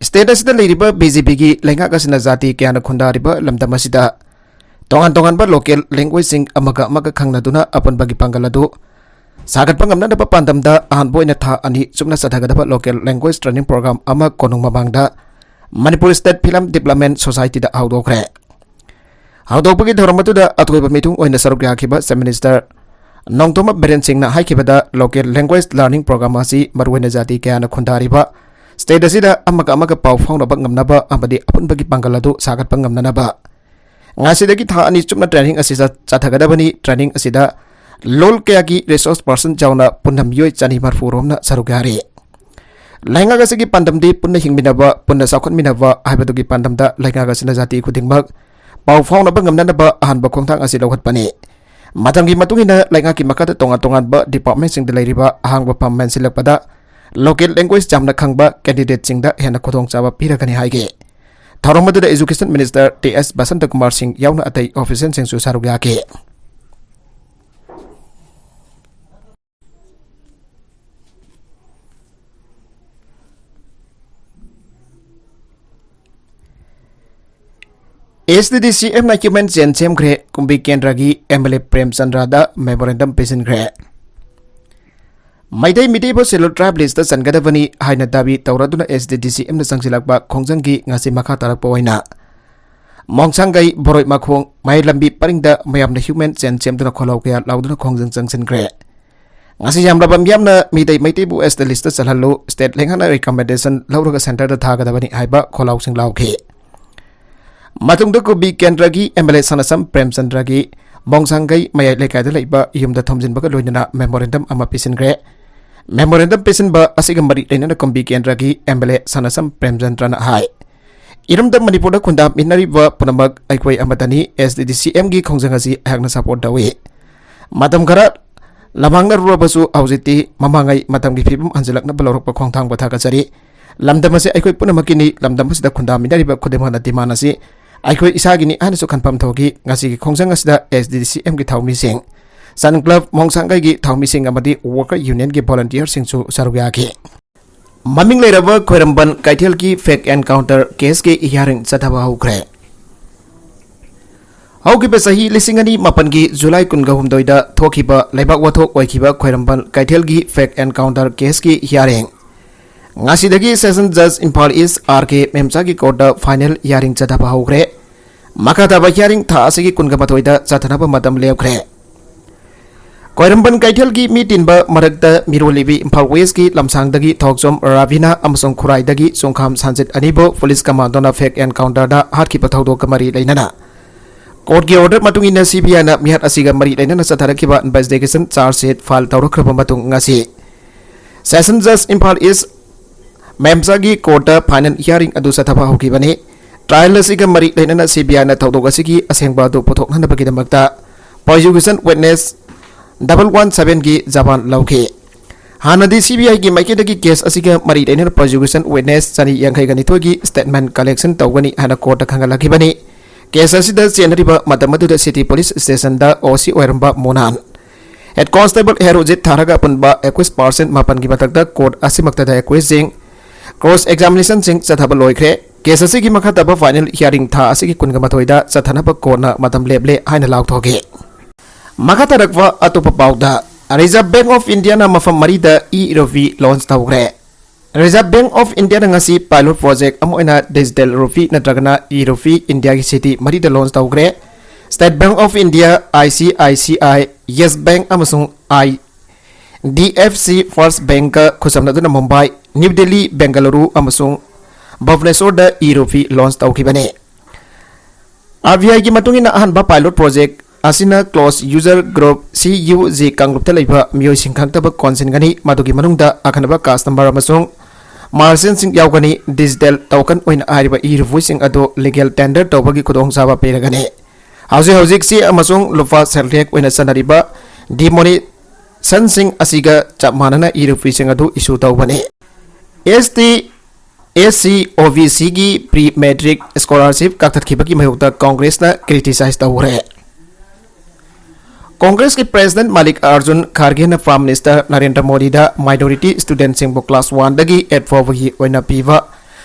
State ꯑꯁꯤꯗ ꯂꯩꯔꯤꯕ BJPꯒꯤ ꯂꯩꯉꯥꯛ ꯑꯁꯤꯅ ꯖꯥꯇꯤ ꯀꯌꯥꯅ ꯈꯨꯟꯗꯥꯔꯤꯕ ꯂꯝꯗꯝ ꯑꯁꯤꯗ ꯇꯣꯉꯥꯟ ꯇꯣꯉꯥꯟꯕ local languageꯁꯤꯡ ꯑꯃꯒ ꯑꯃꯒ ꯈꯪꯅꯗꯨꯅ ꯑꯄꯨꯟꯕꯒꯤ ꯄꯥꯡꯒꯜ ꯑꯗꯨ ꯁꯥꯒꯠꯄ ꯉꯝꯅꯅꯕ ꯄꯥꯟꯗꯝꯗ ꯑꯍꯥꯟꯕ ꯑꯣꯏꯅ ꯊꯥ ꯑꯅꯤ ꯆꯨꯞꯅ ꯆꯠꯊꯒꯗꯕ local language training program ꯑꯃ ꯀꯣꯅꯨꯡ ꯃꯃꯥꯡꯗ ꯃꯅꯤꯄꯨꯔ State Film Development Societyꯗ ꯍꯧꯗꯣꯛꯈ꯭ꯔꯦ꯫ ꯍꯧꯗꯣꯛꯄꯒꯤ ꯊꯧꯔꯝ ꯑꯗꯨꯗ ꯑꯊꯣꯏꯕ ꯃꯤꯊꯨꯡ ꯑꯣꯏꯅ ꯁꯔꯨꯛ ꯌꯥꯈꯤꯕ Chief Minister ꯅꯣꯡꯊꯣꯝꯕꯝ ꯕꯤꯔꯦꯟ ꯁꯤꯡꯅ ꯍꯥꯏꯈꯤꯕꯗ, local language learning program ꯑꯁꯤ ꯃꯔꯨꯑꯣꯏꯅ ꯖꯥꯇꯤ ꯀꯌꯥꯅ ꯈꯨꯟꯗꯥꯔꯤꯕ state ꯑꯁꯤꯗ ꯑꯃꯒ ꯑꯃꯒ ꯄꯥꯎ ꯐꯥꯎꯅꯕ ꯉꯝꯅꯕ ꯑꯃꯗꯤ ꯑꯄꯨꯟꯕꯒꯤ ꯄꯥꯡꯒꯜ ꯑꯗꯨ ꯁꯥꯒꯠꯄ ꯉꯝꯅꯅꯕ ꯉꯁꯤꯗꯒꯤ ꯊꯥ ꯑꯅꯤ ꯆꯨꯞꯅ training ꯑꯁꯤ ꯆꯠ-, ꯆꯠꯊꯒꯗꯕꯅꯤ꯫ Training ꯑꯁꯤꯗ ꯂꯣꯜ ꯀꯌꯥꯒꯤ resource person ꯌꯥꯎꯅ ꯄꯨꯟꯅ ꯃꯤꯑꯣꯏ ꯆꯅꯤ ꯃꯔꯤꯐꯨ ꯔꯣꯝꯅ ꯁꯔꯨꯛ ꯌꯥꯔꯤ꯫ ꯂꯩꯉꯥꯛ ꯑꯁꯤꯒꯤ ꯄꯥꯟꯗꯝꯗꯤ ꯄꯨꯟꯅ ꯍꯤꯡꯃꯤꯟꯅꯕ, ꯄꯨꯟꯅ ꯆꯥꯎꯈꯠꯃꯤꯟꯅꯕ ꯍꯥꯏꯕꯗꯨꯒꯤ ꯄꯥꯟꯗꯝꯗ ꯂꯩꯉꯥꯛ ꯑꯁꯤꯅ ꯖꯥꯇꯤ ꯈꯨꯗꯤꯡꯃꯛ ꯄꯥꯎ ꯐꯥꯎꯅꯕ ꯉꯝꯅꯅꯕ ꯑꯍꯥꯟꯕ ꯈꯣꯡꯊꯥꯡ ꯑꯁꯤ ꯂꯧꯈꯠꯄꯅꯤ꯫ ꯃꯇꯝꯒꯤ ꯃꯇꯨꯡ ꯏꯟꯅ ꯂꯩꯉꯥꯛꯀꯤ ꯃꯈꯥꯗ ꯇꯣꯉꯥꯟ ꯇꯣꯉꯥꯟꯕ departmentꯁꯤꯡꯗ ꯂꯩꯔꯤꯕ ꯑꯍꯥꯡꯕ ꯐꯝ ꯃꯦꯟꯁꯤꯜꯂꯛꯄꯗ local language ꯌꯥꯝꯅ ꯈꯪꯕ candidateꯁꯤꯡꯗ ꯍꯦꯟꯅ ꯈꯨꯗꯣꯡꯆꯥꯕ ꯄꯤꯔꯒꯅꯤ ꯍꯥꯏꯈꯤ꯫ ꯊꯧꯔꯝ ꯑꯗꯨꯗ Education Minister ꯇꯤ ꯑꯦꯁ ꯕꯁꯟꯇ ꯀꯨꯃꯥꯔ ꯁꯤꯡ ꯌꯥꯎꯅ ꯑꯇꯩ officialꯁꯤꯡꯁꯨ ꯁꯔꯨꯛ ꯌꯥꯈꯤ꯫ ꯑꯦꯁ ꯇꯤ ꯗꯤ ꯁꯤ ꯑꯦꯝꯅ human chain ꯁꯦꯝꯈ꯭ꯔꯦ꯫ ꯀꯨꯝꯕꯤ ꯀꯦꯟꯗ꯭ꯔꯒꯤ ꯑꯦꯝ ꯑꯦꯜ ꯑꯦ ꯄ꯭ꯔꯦꯝꯆꯟꯗ꯭ꯔꯗ memorandum ꯄꯤꯁꯤꯟꯈ꯭ꯔꯦ꯫ ꯃꯩꯇꯩ ꯃꯤꯇꯩꯕꯨ Scheduled Tribe listꯇ ꯆꯟꯒꯗꯕꯅꯤ ꯍꯥꯏꯅ ꯗꯥꯕꯤ ꯇꯧꯔꯗꯨꯅ ꯑꯦꯁ ꯇꯤ ꯗꯤ ꯁꯤ ꯑꯦꯝꯅ ꯆꯪꯁꯤꯜꯂꯛꯄ ꯈꯣꯡꯖꯪꯒꯤ ꯉꯁꯤ ꯃꯈꯥ ꯇꯥꯔꯛꯄ ꯑꯣꯏꯅ ꯃꯣꯡꯁꯥꯡꯒꯩ, ꯕꯣꯔꯣꯏ ꯃꯈꯣꯡ, ꯃꯌꯥꯏ ꯂꯝꯕꯤ ꯄꯔꯤꯡꯗ ꯃꯌꯥꯝꯅ human chain ꯁꯦꯝꯗꯨꯅ ꯈꯣꯜꯂꯥꯎ ꯀꯌꯥ ꯂꯥꯎꯗꯨꯅ ꯈꯣꯡꯖꯪ ꯆꯪꯁꯤꯟꯈ꯭ꯔꯦ꯫ ꯉꯁꯤ ꯌꯥꯝꯂꯕ ꯃꯤꯌꯥꯝꯅ ꯃꯤꯇꯩ ꯃꯩꯇꯩꯕꯨ ꯑꯦꯁ ꯇꯤ ꯂꯤꯁꯇ ꯆꯜꯍꯜꯂꯨ, state ꯂꯩꯉꯥꯛꯅ recommendation ꯂꯧꯔꯒ centreꯗ ꯊꯥꯒꯗꯕꯅꯤ ꯍꯥꯏꯕ ꯈꯣꯜꯂꯥꯎꯁꯤꯡ ꯂꯥꯎꯈꯤ꯫ ꯃꯇꯨꯡꯗ ꯀꯨꯝꯕꯤ ꯀꯦꯟꯗ꯭ꯔꯒꯤ ꯑꯦꯝ ꯑꯦꯜ ꯑꯦ ꯁꯅꯥꯁꯝ ꯄ꯭ꯔꯦꯝꯆꯟꯗ꯭ꯔꯒꯤ ꯃꯣꯡꯁꯥꯡꯒꯩ ꯃꯌꯥꯏ ꯂꯩꯀꯥꯏꯗ ꯂꯩꯕ ꯌꯨꯝꯗ ꯊꯣꯝꯖꯤꯟꯕꯒ ꯂꯣꯏꯅꯅ memorandum ꯑꯃ ꯄꯤꯁꯤꯟꯈ꯭ꯔꯦ꯫ Memorandum ꯄꯤꯁꯤꯟꯕ ꯑꯁꯤꯒ ꯃꯔꯤ ꯂꯩꯅꯅ ꯀꯨꯝꯕꯤ ꯀꯦꯟꯗ꯭ꯔꯒꯤ ꯑꯦꯝ ꯑꯦꯜ ꯑꯦ ꯁꯅꯥꯁꯝ ꯄ꯭ꯔꯦꯝꯆꯟꯗ꯭ꯔꯅ ꯍꯥꯏ, ꯏꯔꯝꯗꯝ ꯃꯅꯤꯄꯨꯔꯗ ꯈꯨꯟꯗꯥꯃꯤꯟꯅꯔꯤꯕ ꯄꯨꯝꯅꯃꯛ ꯑꯩꯈꯣꯏ ꯑꯃꯠꯇꯅꯤ꯫ ꯑꯦꯁ ꯇꯤ ꯗꯤ ꯁꯤ ꯑꯦꯝꯒꯤ ꯈꯣꯡꯖꯪ ꯑꯁꯤ ꯑꯩꯍꯥꯛꯅ support ꯇꯧꯏ꯫ ꯃꯇꯝ ꯈꯔ ꯂꯝꯍꯥꯡꯅꯔꯨꯔꯕꯁꯨ ꯍꯧꯖꯤꯛꯇꯤ ꯃꯃꯥꯡꯉꯩ ꯃꯇꯝꯒꯤ ꯐꯤꯕꯝ ꯍꯟꯖꯤꯜꯂꯛꯅꯕ ꯂꯧꯔꯛꯄ ꯈꯣꯡꯊꯥꯡꯕꯨ ꯊꯥꯒꯠꯆꯔꯤ꯫ ꯂꯝꯗꯝ ꯑꯁꯤ ꯑꯩꯈꯣꯏ ꯄꯨꯝꯅꯃꯛꯀꯤꯅꯤ꯫ ꯂꯝꯗꯝ ꯑꯁꯤꯗ ꯈꯨꯟꯗꯥꯃꯤꯟꯅꯔꯤꯕ ꯈꯨꯗꯤꯡꯃꯛꯅ demand ꯑꯁꯤ ꯑꯩꯈꯣꯏ ꯏꯁꯥꯒꯤꯅꯤ ꯍꯥꯏꯅꯁꯨ confirm ꯇꯧꯈꯤ꯫ ꯉꯁꯤꯒꯤ ꯈꯣꯡꯖꯪ ꯑꯁꯤꯗ ꯑꯦꯁ ꯇꯤ ꯗꯤ ꯁꯤ ꯑꯦꯝꯒꯤ ꯊꯧꯃꯤꯁꯤꯡ, ꯁꯟ ꯀ꯭ꯂꯕ, ꯃꯣꯡꯁꯥꯡꯒꯩꯒꯤ ꯊꯧꯃꯤꯁꯤꯡ ꯑꯃꯗꯤ worker unionꯒꯤ volunteerꯁꯤꯡꯁꯨ ꯁꯔꯨꯛ ꯌꯥꯈꯤ꯫ ꯃꯃꯤꯡ ꯂꯩꯔꯕ ꯈ꯭ꯋꯥꯏꯔꯝꯕꯟ ꯀꯩꯊꯦꯜꯒꯤ fake encounter caseꯀꯤ hearing ꯆꯠꯊꯕ ꯍꯧꯈ꯭ꯔꯦ꯫ ꯍꯧꯈꯤꯕ ꯆꯍꯤ ꯂꯤꯁꯤꯡ ꯑꯅꯤ ꯃꯥꯄꯟꯒꯤ ꯖꯨꯂꯥꯏ ꯀꯨꯟꯒ ꯍꯨꯝꯗꯣꯏꯗ ꯊꯣꯛꯈꯤꯕ ꯂꯩꯕꯥꯛ ꯋꯥꯊꯣꯛ ꯑꯣꯏꯈꯤꯕ ꯈ꯭ꯋꯥꯏꯔꯝꯕꯟ ꯀꯩꯊꯦꯜꯒꯤ fake encounter caseꯀꯤ hearing ꯉꯁꯤꯗꯒꯤ session judge ꯏꯝꯐꯥꯜ ꯏꯁ ꯑꯥꯔ ꯀꯦ ꯃꯦꯝꯆꯥꯒꯤ courtꯇ final hearing ꯆꯠꯊꯕ ꯍꯧꯈ꯭ꯔꯦ꯫ ꯃꯈꯥ ꯇꯥꯕ hearing ꯊꯥ ꯑꯁꯤꯒꯤ ꯀꯨꯟꯒ ꯃꯥꯊꯣꯏꯗ ꯆꯠꯊꯅꯕ ꯃꯇꯝ ꯂꯦꯞꯈ꯭ꯔꯦ꯫ ꯈ꯭ꯋꯥꯏꯔꯝꯕꯟ ꯀꯩꯊꯦꯜꯒꯤ ꯃꯤ ꯇꯤꯟꯕ ꯃꯔꯛꯇ ꯃꯤꯔꯣꯜꯂꯤꯕꯤ ꯏꯝꯐꯥꯜ ꯋꯦꯁꯀꯤ ꯂꯝꯁꯥꯡꯗꯒꯤ ꯊꯣꯛꯆꯣꯝ ꯔꯥꯕꯤꯅꯥ ꯑꯃꯁꯨꯡ ꯈꯨꯔꯥꯏꯗꯒꯤ ꯆꯣꯡꯈꯥꯝ ꯁꯟꯖꯤꯠ ꯑꯅꯤꯕꯨ ꯄꯨꯂꯤꯁ ꯀꯃꯥꯟꯗꯣꯅ ꯐꯦꯛ ꯑꯦꯟꯀꯥꯎꯟꯇꯔꯗ ꯍꯥꯠꯈꯤꯕ ꯊꯧꯗꯣꯛꯀ ꯃꯔꯤ ꯂꯩꯅꯅ ꯀꯣꯔꯠꯀꯤ ꯑꯣꯔꯗꯔ ꯃꯇꯨꯡ ꯏꯟꯅ ꯁꯤꯕꯤꯑꯥꯏꯅ ꯃꯤꯍꯥꯠ ꯑꯁꯤꯒ ꯃꯔꯤ ꯂꯩꯅꯅ ꯆꯠꯊꯔꯛꯈꯤꯕ ꯏꯟꯚꯦꯁꯇꯤꯒꯦꯁꯟ ꯆꯥꯔꯖ ꯁꯤꯠ ꯐꯥꯏꯜ ꯇꯧꯔꯛꯈ꯭ꯔꯕ ꯃꯇꯨꯡ ꯉꯁꯤ ꯁꯦꯁꯟ ꯖꯖ ꯏꯝꯐꯥꯜ ꯏꯁ ꯃꯦꯝꯆꯥꯒꯤ ꯀꯣꯔꯠꯇ ꯐꯥꯏꯅꯦꯜ ꯍꯤꯌꯥꯔꯤꯡ ꯑꯗꯨ ꯆꯠꯊꯕ ꯍꯧꯈꯤꯕꯅꯤ꯫ ꯇ꯭ꯔꯥꯌꯦꯜ ꯑꯁꯤꯒ ꯃꯔꯤ ꯂꯩꯅꯅ ꯁꯤꯕꯤꯑꯥꯏꯅ ꯊꯧꯗꯣꯛ ꯑꯁꯤꯒꯤ ꯑꯁꯦꯡꯕ ꯑꯗꯨ ꯄꯨꯊꯣꯛꯅꯅꯕꯒꯤꯗꯃꯛꯇ ꯄ꯭ꯔꯣꯁꯤꯀ꯭ꯌꯨꯁꯟ ꯋꯤꯠꯅꯦꯁ ꯗꯕꯜ ꯋꯥꯟ ꯁꯚꯦꯟꯒꯤ ꯖꯕꯥꯟ ꯂꯧꯈꯤ꯫ ꯍꯥꯟꯅꯗꯤ ꯁꯤꯕꯤꯑꯥꯏꯒꯤ ꯃꯥꯏꯀꯩꯗꯒꯤ ꯀꯦꯁ ꯑꯁꯤꯒ ꯃꯔꯤ ꯂꯩꯅꯅ ꯄ꯭ꯔꯣꯁꯤꯀ꯭ꯌꯨꯁꯟ ꯋꯤꯠꯅꯦꯁ ꯆꯅꯤ ꯌꯥꯡꯈꯩꯒ ꯅꯤꯊꯣꯏꯒꯤ ꯁ꯭ꯇꯦꯠꯃꯦꯟ ꯀꯂꯦꯛꯁꯟ ꯇꯧꯒꯅꯤ ꯍꯥꯏꯅ ꯀꯣꯔꯠꯇ ꯈꯪꯍꯜꯂꯛꯈꯤꯕꯅꯤ꯫ ꯀꯦꯁ ꯑꯁꯤꯗ ꯆꯦꯟꯅꯔꯤꯕ ꯃꯇꯝ ꯑꯗꯨꯗ ꯁꯤꯇꯤ ꯄꯨꯂꯤꯁ ꯁ꯭ꯇꯦꯁꯟꯗ ꯑꯣ ꯁꯤ ꯑꯣꯏꯔꯝꯕ ꯃꯣꯅꯥꯟ, ꯍꯦꯗ ꯀꯣꯟꯁꯇꯦꯕꯜ ꯍꯦꯔꯣꯖꯤꯠ ꯊꯥꯔꯒ ꯑꯄꯨꯟꯕ ꯑꯦꯀꯨꯏꯁ ꯄꯥꯔꯁꯟ ꯃꯥꯄꯟꯒꯤ ꯃꯊꯛꯇ ꯀꯣꯔꯠ ꯑꯁꯤꯃꯛꯇꯗ ꯑꯦꯀꯨꯏꯁꯁꯤꯡ ꯀ꯭ꯔꯣꯁ ꯑꯦꯛꯖꯥꯃꯤꯅꯦꯁꯟꯁꯤꯡ ꯆꯠꯊꯕ ꯂꯣꯏꯈ꯭ꯔꯦ꯫ ꯀꯦꯁ ꯑꯁꯤꯒꯤ ꯃꯈꯥ ꯇꯥꯕ ꯐꯥꯏꯅꯦꯜ ꯍꯤꯌꯥꯔꯤꯡ ꯊꯥ ꯑꯁꯤꯒꯤ ꯀꯨꯟꯒ ꯃꯥꯊꯣꯏꯗ ꯆꯠꯊꯅꯕ ꯀꯣꯔꯠꯅ ꯃꯇꯝ ꯂꯦꯞꯂꯦ ꯍꯥꯏꯅ ꯂꯥꯎꯊꯣꯛꯈꯤ꯫ ꯃꯈꯥ ꯇꯥꯔꯛꯄ ꯑꯇꯣꯞꯄ ꯄꯥꯎꯗ, Reserve Bank of Indiaꯅ ꯃꯐꯝ ꯃꯔꯤꯗ e-rupee launch ꯇꯧꯈ꯭ꯔꯦ꯫ Reserve Bank of Indiaꯅ ꯉꯁꯤ pilot project ꯑꯃ ꯑꯣꯏꯅ digital rupee ꯅꯠꯇ꯭ꯔꯒꯅ e-rupee Indiaꯒꯤ city ꯃꯔꯤꯗ launch ꯇꯧꯈ꯭ꯔꯦ꯫ State Bank of India, I C I C I, Yes Bank ꯑꯃꯁꯨꯡ I D F C First Bankꯀ ꯈꯨꯠꯁꯝꯅꯗꯨꯅ ꯃꯨꯝꯕꯥꯏ, ꯅ꯭ꯌꯨ ꯗꯦꯜꯂꯤ, ꯕꯦꯡꯒꯂꯨꯔꯨ ꯑꯃꯁꯨꯡ ꯚꯨꯕꯅꯦꯁꯣꯔꯗ e-rupee launch ꯇꯧꯈꯤꯕꯅꯤ꯫ ꯑꯥꯔ ꯕꯤ ꯑꯥꯏꯒꯤ ꯃꯇꯨꯡ ꯏꯟꯅ ꯑꯍꯥꯟꯕ pilot project ꯑꯁꯤꯅ closed user group, C U G, ꯀꯥꯡꯂꯨꯞꯇ ꯂꯩꯕ ꯃꯤꯑꯣꯏꯁꯤꯡ ꯈꯛꯇꯃꯛ ꯀꯣꯟꯁꯤꯟꯒꯅꯤ꯫ ꯃꯗꯨꯒꯤ ꯃꯅꯨꯡꯗ ꯑꯈꯟꯅꯕ customer ꯑꯃꯁꯨꯡ merchantꯁꯤꯡ ꯌꯥꯎꯒꯅꯤ꯫ Digital token ꯑꯣꯏꯅ ꯍꯥꯏꯔꯤꯕ e-rupeeꯁꯤꯡ ꯑꯗꯨ legal tender ꯇꯧꯕꯒꯤ ꯈꯨꯗꯣꯡꯆꯥꯕ ꯄꯤꯔꯒꯅꯤ꯫ ꯍꯧꯖꯤꯛ ꯍꯧꯖꯤꯛ ꯆꯦ ꯑꯃꯁꯨꯡ ꯂꯨꯄꯥ ꯁꯦꯜ ꯊꯦꯛ ꯑꯣꯏꯅ ꯆꯠꯅꯔꯤꯕ denominationꯁꯤꯡ ꯑꯁꯤꯒ ꯆꯞ ꯃꯥꯟꯅꯅ e-rupeeꯁꯤꯡ ꯑꯗꯨ issue ꯇꯧꯕꯅꯤ꯫ S T, S C, O B Cꯒꯤ pre matric scholarship ꯀꯛꯊꯠꯈꯤꯕꯒꯤ ꯃꯥꯌꯣꯛꯇ ꯀꯣꯡꯒ꯭ꯔꯦꯁꯅ criticize ꯇꯧꯈ꯭ꯔꯦ꯫ ꯀꯣꯡꯒ꯭ꯔꯦꯁꯀꯤ President ꯃꯥꯂꯤꯛ Arjun ꯈꯥꯔꯒꯦꯅ Prime Minister Narendra ꯃꯣꯗꯤꯗ minority studentꯁꯤꯡꯕꯨ class oneꯗꯒꯤ eight ꯐꯥꯎꯕꯒꯤ ꯑꯣꯏꯅ ꯄꯤꯕ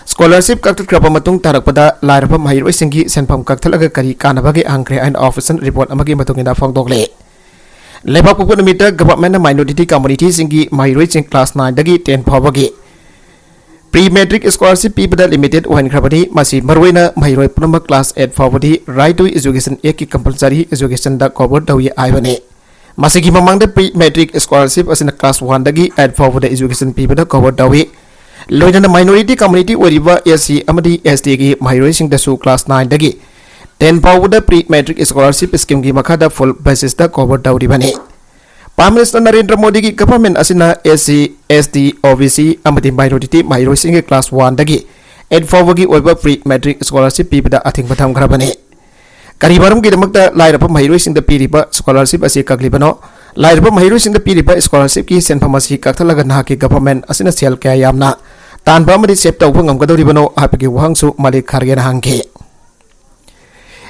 scholarship ꯀꯛꯊꯠꯈ꯭ꯔꯕ ꯃꯇꯨꯡ ꯇꯥꯔꯛꯄꯗ ꯂꯥꯏꯔꯕ ꯃꯍꯩꯔꯣꯏꯁꯤꯡꯒꯤ ꯁꯦꯟꯐꯝ ꯀꯛꯊꯠꯂꯒ ꯀꯔꯤ ꯀꯥꯟꯅꯕꯒꯦ ꯍꯪꯈ꯭ꯔꯦ ꯍꯥꯏꯅ official report ꯑꯃꯒꯤ ꯃꯇꯨꯡ ꯏꯟꯅ ꯐꯣꯡꯗꯣꯛꯂꯦ꯫ ꯂꯩꯕꯥꯛ ꯄꯣꯛꯄ ꯅꯨꯃꯤꯠꯇ governmentꯅ minority communityꯁꯤꯡꯒꯤ ꯃꯍꯩꯔꯣꯏꯁꯤꯡ class nineꯗꯒꯤ ten ꯐꯥꯎꯕꯒꯤ pre matric scholarship ꯄꯤꯕꯗ limited ꯑꯣꯏꯍꯟꯈ꯭ꯔꯕꯅꯤ꯫ ꯃꯁꯤ ꯃꯔꯨꯑꯣꯏꯅ ꯃꯍꯩꯔꯣꯏ ꯄꯨꯝꯅꯃꯛ class eight ꯐꯥꯎꯕꯗꯤ Right to Education Actꯀꯤ compulsory educationꯗ cover ꯇꯧꯏ ꯍꯥꯏꯕꯅꯤ꯫ ꯃꯁꯤꯒꯤ ꯃꯃꯥꯡꯗ pre matric scholarship ꯑꯁꯤꯅ class one ꯗꯒꯤ eight ꯐꯥꯎꯕꯗ education ꯄꯤꯕꯗ cover ꯇꯧꯏ꯫ ꯂꯣꯏꯅꯅ minority community ꯑꯣꯏꯔꯤꯕ S C ꯑꯃꯗꯤ S T ꯒꯤ ꯃꯍꯩꯔꯣꯏꯁꯤꯡꯗꯁꯨ class nine ꯗꯒꯤ ten ꯐꯥꯎꯕꯗ pre matric scholarship scheme ꯒꯤ ꯃꯈꯥꯗ full basis ꯇ cover ꯇꯧꯔꯤꯕꯅꯤ꯫ Prime Minister ꯅꯔꯦꯟꯗ꯭ꯔ ꯃꯣꯗꯤꯒꯤ government ꯑꯁꯤꯅ S C, S T, O B C ꯑꯃꯗꯤ minority ꯃꯍꯩꯔꯣꯏꯁꯤꯡꯒꯤ class one ꯗꯒꯤ eight ꯐꯥꯎꯕꯒꯤ ꯑꯣꯏꯕ pre matric scholarship ꯄꯤꯕꯗ ꯑꯊꯤꯡꯕ ꯊꯝꯈ꯭ꯔꯕꯅꯤ꯫ ꯀꯔꯤ ꯃꯔꯝꯒꯤꯗꯃꯛꯇ ꯂꯥꯏꯔꯕ ꯃꯍꯩꯔꯣꯏꯁꯤꯡꯗ ꯄꯤꯔꯤꯕ scholarship ꯑꯁꯤ ꯀꯛꯂꯤꯕꯅꯣ? ꯂꯥꯏꯔꯕ ꯃꯍꯩꯔꯣꯏꯁꯤꯡꯗ ꯄꯤꯔꯤꯕ scholarship ꯀꯤ ꯁꯦꯟꯐꯝ ꯑꯁꯤ ꯀꯛꯊꯠꯂꯒ ꯅꯍꯥꯛꯀꯤ government ꯑꯁꯤꯅ ꯁꯦꯜ ꯀꯌꯥ ꯌꯥꯝꯅ ꯇꯥꯟꯕ ꯑꯃꯗꯤ save ꯇꯧꯕ ꯉꯝꯒꯗꯧꯔꯤꯕꯅꯣ ꯍꯥꯏꯕꯒꯤ ꯋꯥꯍꯪꯁꯨ ꯃꯥꯂꯤꯛ ꯈꯥꯔꯒꯦꯅ ꯍꯪꯈꯤ꯫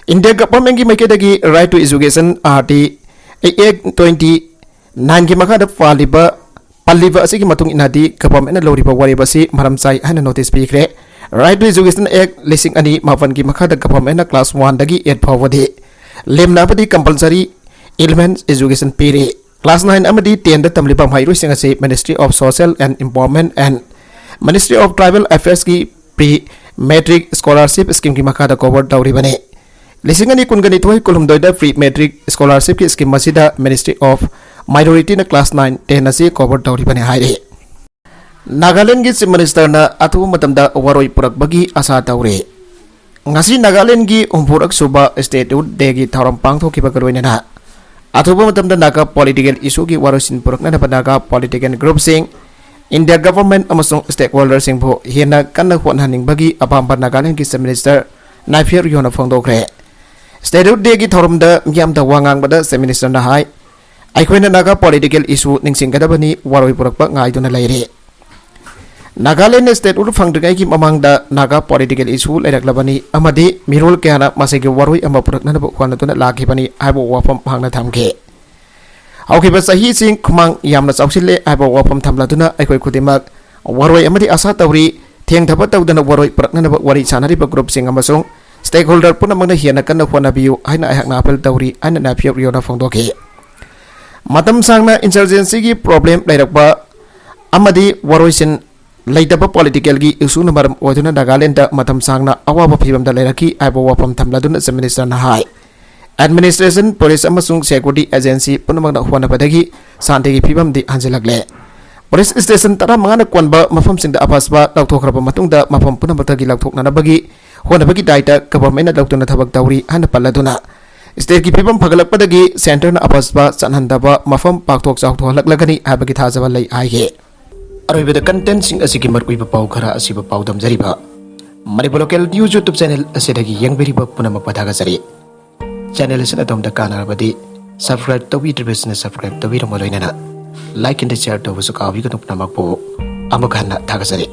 India government ꯀꯤ ꯃꯥꯏꯀꯩꯗꯒꯤ Right to Education, R T, Act twenty nine ꯒꯤ ꯃꯈꯥꯗ ꯄꯥꯜꯂꯤꯕ, ꯄꯜꯂꯤꯕ ꯑꯁꯤꯒꯤ ꯃꯇꯨꯡ ꯏꯟꯅꯗꯤ government ꯅ ꯂꯧꯔꯤꯕ ꯋꯥꯔꯦꯞ ꯑꯁꯤ ꯃꯔꯝ ꯆꯥꯏ ꯍꯥꯏꯅ notice ꯄꯤꯈ꯭ꯔꯦ꯫ Right to Education Act ꯂꯤꯁꯤꯡ ꯑꯅꯤ ꯃꯥꯄꯟꯒꯤ ꯃꯈꯥꯗ government ꯅ class one ꯗꯒꯤ eight ꯐꯥꯎꯕꯗꯤ ꯂꯦꯝꯅ ꯑꯃꯗꯤ compulsory elementary education ꯄꯤꯔꯤ꯫ Class nine ꯑꯃꯗꯤ ten ꯗ ꯇꯝꯂꯤꯕ ꯃꯍꯩꯔꯣꯏꯁꯤꯡ ꯑꯁꯤ Ministry of Social and Empowerment and Ministry of Tribal Affairs ꯀꯤ pre matric scholarship scheme ꯒꯤ ꯃꯈꯥꯗ cover ꯇꯧꯔꯤꯕꯅꯤ꯫ ꯂꯤꯁꯤꯡ ꯑꯅꯤ ꯀꯨꯟꯒ ꯅꯤꯊꯣꯏ ꯀꯨꯟꯍꯨꯝꯗꯣꯏꯗ pre matric scholarship ꯀꯤ scheme ꯑꯁꯤꯗ Ministry of Minority ꯅ class nine, ten ꯑꯁꯤ cover ꯇꯧꯔꯤꯕꯅꯤ ꯍꯥꯏꯔꯤ꯫ ꯅꯥꯒꯥꯂꯦꯟꯗꯒꯤ Chief Minister ꯅ ꯑꯊꯨꯕ ꯃꯇꯝꯗ ꯋꯥꯔꯣꯏ ꯄꯨꯔꯛꯄꯒꯤ ꯑꯥꯁꯥ ꯇꯧꯔꯤ꯫ ꯉꯁꯤ ꯅꯥꯒꯥꯂꯦꯟꯗꯒꯤ ꯍꯨꯝꯐꯨꯔꯛ ꯁꯨꯕ Statehood Day ꯒꯤ ꯊꯧꯔꯝ ꯄꯥꯡꯊꯣꯛꯈꯤꯕꯒ ꯂꯣꯏꯅꯅ ꯑꯊꯨꯕ ꯃꯇꯝꯗ ꯅꯥꯒꯥ political issue ꯒꯤ ꯋꯥꯔꯣꯏꯁꯤꯟ ꯄꯨꯔꯛꯅꯅꯕ ꯅꯥꯒꯥ political group ꯁꯤꯡ, India government ꯑꯃꯁꯨꯡ stakeholder ꯁꯤꯡꯕꯨ ꯍꯦꯟꯅ ꯀꯟꯅ ꯍꯣꯠꯅꯍꯟꯅꯤꯡꯕꯒꯤ ꯑꯄꯥꯝꯕ ꯅꯥꯒꯥꯂꯦꯟꯗꯒꯤ Chief Minister ꯅꯥꯏꯐꯤꯌꯣ ꯔꯤꯌꯣꯅ ꯐꯣꯡꯗꯣꯛꯈ꯭ꯔꯦ꯫ Statehood Day ꯒꯤ ꯊꯧꯔꯝꯗ ꯃꯤꯌꯥꯝꯗ ꯋꯥ ꯉꯥꯡꯕꯗ Chief Minister ꯅ ꯍꯥꯏ, ꯑꯩꯈꯣꯏꯅ ꯅꯥꯒꯥ political issue ꯅꯤꯡꯁꯤꯡꯒꯗꯕꯅꯤ, ꯋꯥꯔꯣꯏ ꯄꯨꯔꯛꯄ ꯉꯥꯏꯗꯨꯅ ꯂꯩꯔꯤ꯫ ꯅꯥꯒꯥꯂꯦꯟꯗ statehood ꯐꯪꯗ꯭ꯔꯤꯉꯩꯒꯤ ꯃꯃꯥꯡꯗ ꯅꯥꯒꯥ political issue ꯂꯩꯔꯛꯂꯕꯅꯤ ꯑꯃꯗꯤ ꯃꯤꯔꯣꯜ ꯀꯌꯥꯅ ꯃꯁꯤꯒꯤ ꯋꯥꯔꯣꯏ ꯑꯃ ꯄꯨꯔꯛꯅꯅꯕ ꯍꯣꯠꯅꯗꯨꯅ ꯂꯥꯛꯈꯤꯕꯅꯤ ꯍꯥꯏꯕ ꯋꯥꯐꯝ ꯃꯍꯥꯛꯅ ꯊꯝꯈꯤ꯫ ꯍꯧꯈꯤꯕ ꯆꯍꯤꯁꯤꯡ ꯈꯨꯃꯥꯡ ꯌꯥꯝꯅ ꯆꯥꯎꯁꯤꯜꯂꯦ ꯍꯥꯏꯕ ꯋꯥꯐꯝ ꯊꯝꯂꯗꯨꯅ ꯑꯩꯈꯣꯏ ꯈꯨꯗꯤꯡꯃꯛ ꯋꯥꯔꯣꯏ ꯑꯃꯗꯤ ꯑꯥꯁꯥ ꯇꯧꯔꯤ꯫ ꯊꯦꯡꯊꯕ ꯇꯧꯗꯅ ꯋꯥꯔꯣꯏ ꯄꯨꯔꯛꯅꯅꯕ ꯋꯥꯔꯤ ꯁꯥꯅꯔꯤꯕ group ꯁꯤꯡ ꯑꯃꯁꯨꯡ stakeholder ꯄꯨꯝꯅꯃꯛꯅ ꯍꯦꯟꯅ ꯀꯟꯅ ꯍꯣꯠꯅꯕꯤꯌꯨ ꯍꯥꯏꯅ ꯑꯩꯍꯥꯛꯅ appeal ꯇꯧꯔꯤ ꯍꯥꯏꯅ ꯅꯥꯏꯐꯤꯌꯣ ꯔꯤꯌꯣꯅ ꯐꯣꯡꯗꯣꯛꯈꯤ꯫ ꯃꯇꯝ ꯁꯥꯡꯅ insurgency ꯒꯤ problem ꯂꯩꯔꯛꯄ ꯑꯃꯗꯤ ꯋꯥꯔꯣꯏꯁꯤꯟ ꯂꯩꯇꯕ political ꯒꯤ issue ꯅ ꯃꯔꯝ ꯑꯣꯏꯗꯨꯅ ꯅꯥꯒꯥꯂꯦꯟꯗ ꯃꯇꯝ ꯁꯥꯡꯅ ꯑꯋꯥꯕ ꯐꯤꯚꯝꯗ ꯂꯩꯔꯛꯈꯤ ꯍꯥꯏꯕ ꯋꯥꯐꯝ ꯊꯝꯂꯗꯨꯅ Chief Minister ꯅ ꯍꯥꯏ, Administration, police ꯑꯃꯁꯨꯡ security agency ꯄꯨꯝꯅꯃꯛꯅ ꯍꯣꯠꯅꯕꯗꯒꯤ ꯁꯥꯟꯇꯤꯒꯤ ꯐꯤꯕꯝꯗꯤ ꯍꯟꯖꯤꯜꯂꯛꯂꯦ꯫ Police station ꯇꯔꯥꯃꯉꯥꯅ ꯀꯣꯟꯕ ꯃꯐꯝꯁꯤꯡꯗ AFSPA ꯂꯥꯎꯊꯣꯛꯈ꯭ꯔꯕ ꯃꯇꯨꯡꯗ ꯃꯐꯝ ꯄꯨꯝꯅꯃꯛꯇꯒꯤ ꯂꯧꯊꯣꯛꯅꯅꯕꯒꯤ ꯍꯣꯠꯅꯕꯒꯤ ꯗꯥꯏꯇ governmentꯅ ꯂꯧꯗꯨꯅ ꯊꯕꯛ ꯇꯧꯔꯤ ꯍꯥꯏꯅ ꯄꯜꯂꯗꯨꯅ, stateꯀꯤ ꯐꯤꯕꯝ ꯐꯒꯠꯂꯛꯄꯗꯒꯤ centreꯅ AFSPA ꯆꯠꯍꯟꯗꯕ ꯃꯐꯝ ꯄꯥꯛꯊꯣꯛ ꯆꯥꯎꯊꯣꯛꯍꯜꯂꯛꯂꯒꯅꯤ ꯍꯥꯏꯕꯒꯤ ꯊꯥꯖꯕ ꯂꯩ ꯍꯥꯏꯈꯤ꯫ ꯑꯔꯣꯏꯕꯗ contentꯁꯤꯡ ꯑꯁꯤꯒꯤ ꯃꯔꯨꯑꯣꯏꯕ ꯄꯥꯎ ꯈꯔ ꯑꯁꯤꯕꯨ ꯄꯥꯎꯗꯝꯖꯔꯤꯕ Manipur Local News YouTube channel ꯑꯁꯤꯗꯒꯤ ꯌꯦꯡꯕꯤꯔꯤꯕ ꯄꯨꯝꯅꯃꯛꯄꯨ ꯊꯥꯒꯠꯆꯔꯤ꯫ Channel ꯑꯁꯤꯅ ꯑꯗꯣꯝꯗ ꯀꯥꯟꯅꯔꯕꯗꯤ subscribe ꯇꯧꯕꯤꯗ꯭ꯔꯤꯕꯁꯤꯡꯅ subscribe ꯇꯧꯕꯤꯔꯝꯕ ꯂꯣꯏꯅꯅ like and share ꯇꯧꯕꯁꯨ ꯀꯥꯎꯕꯤꯒꯅꯨ꯫ ꯄꯨꯝꯅꯃꯛꯄꯨ ꯑꯃꯨꯛ ꯍꯟꯅ ꯊꯥꯒꯠꯆꯔꯤ꯫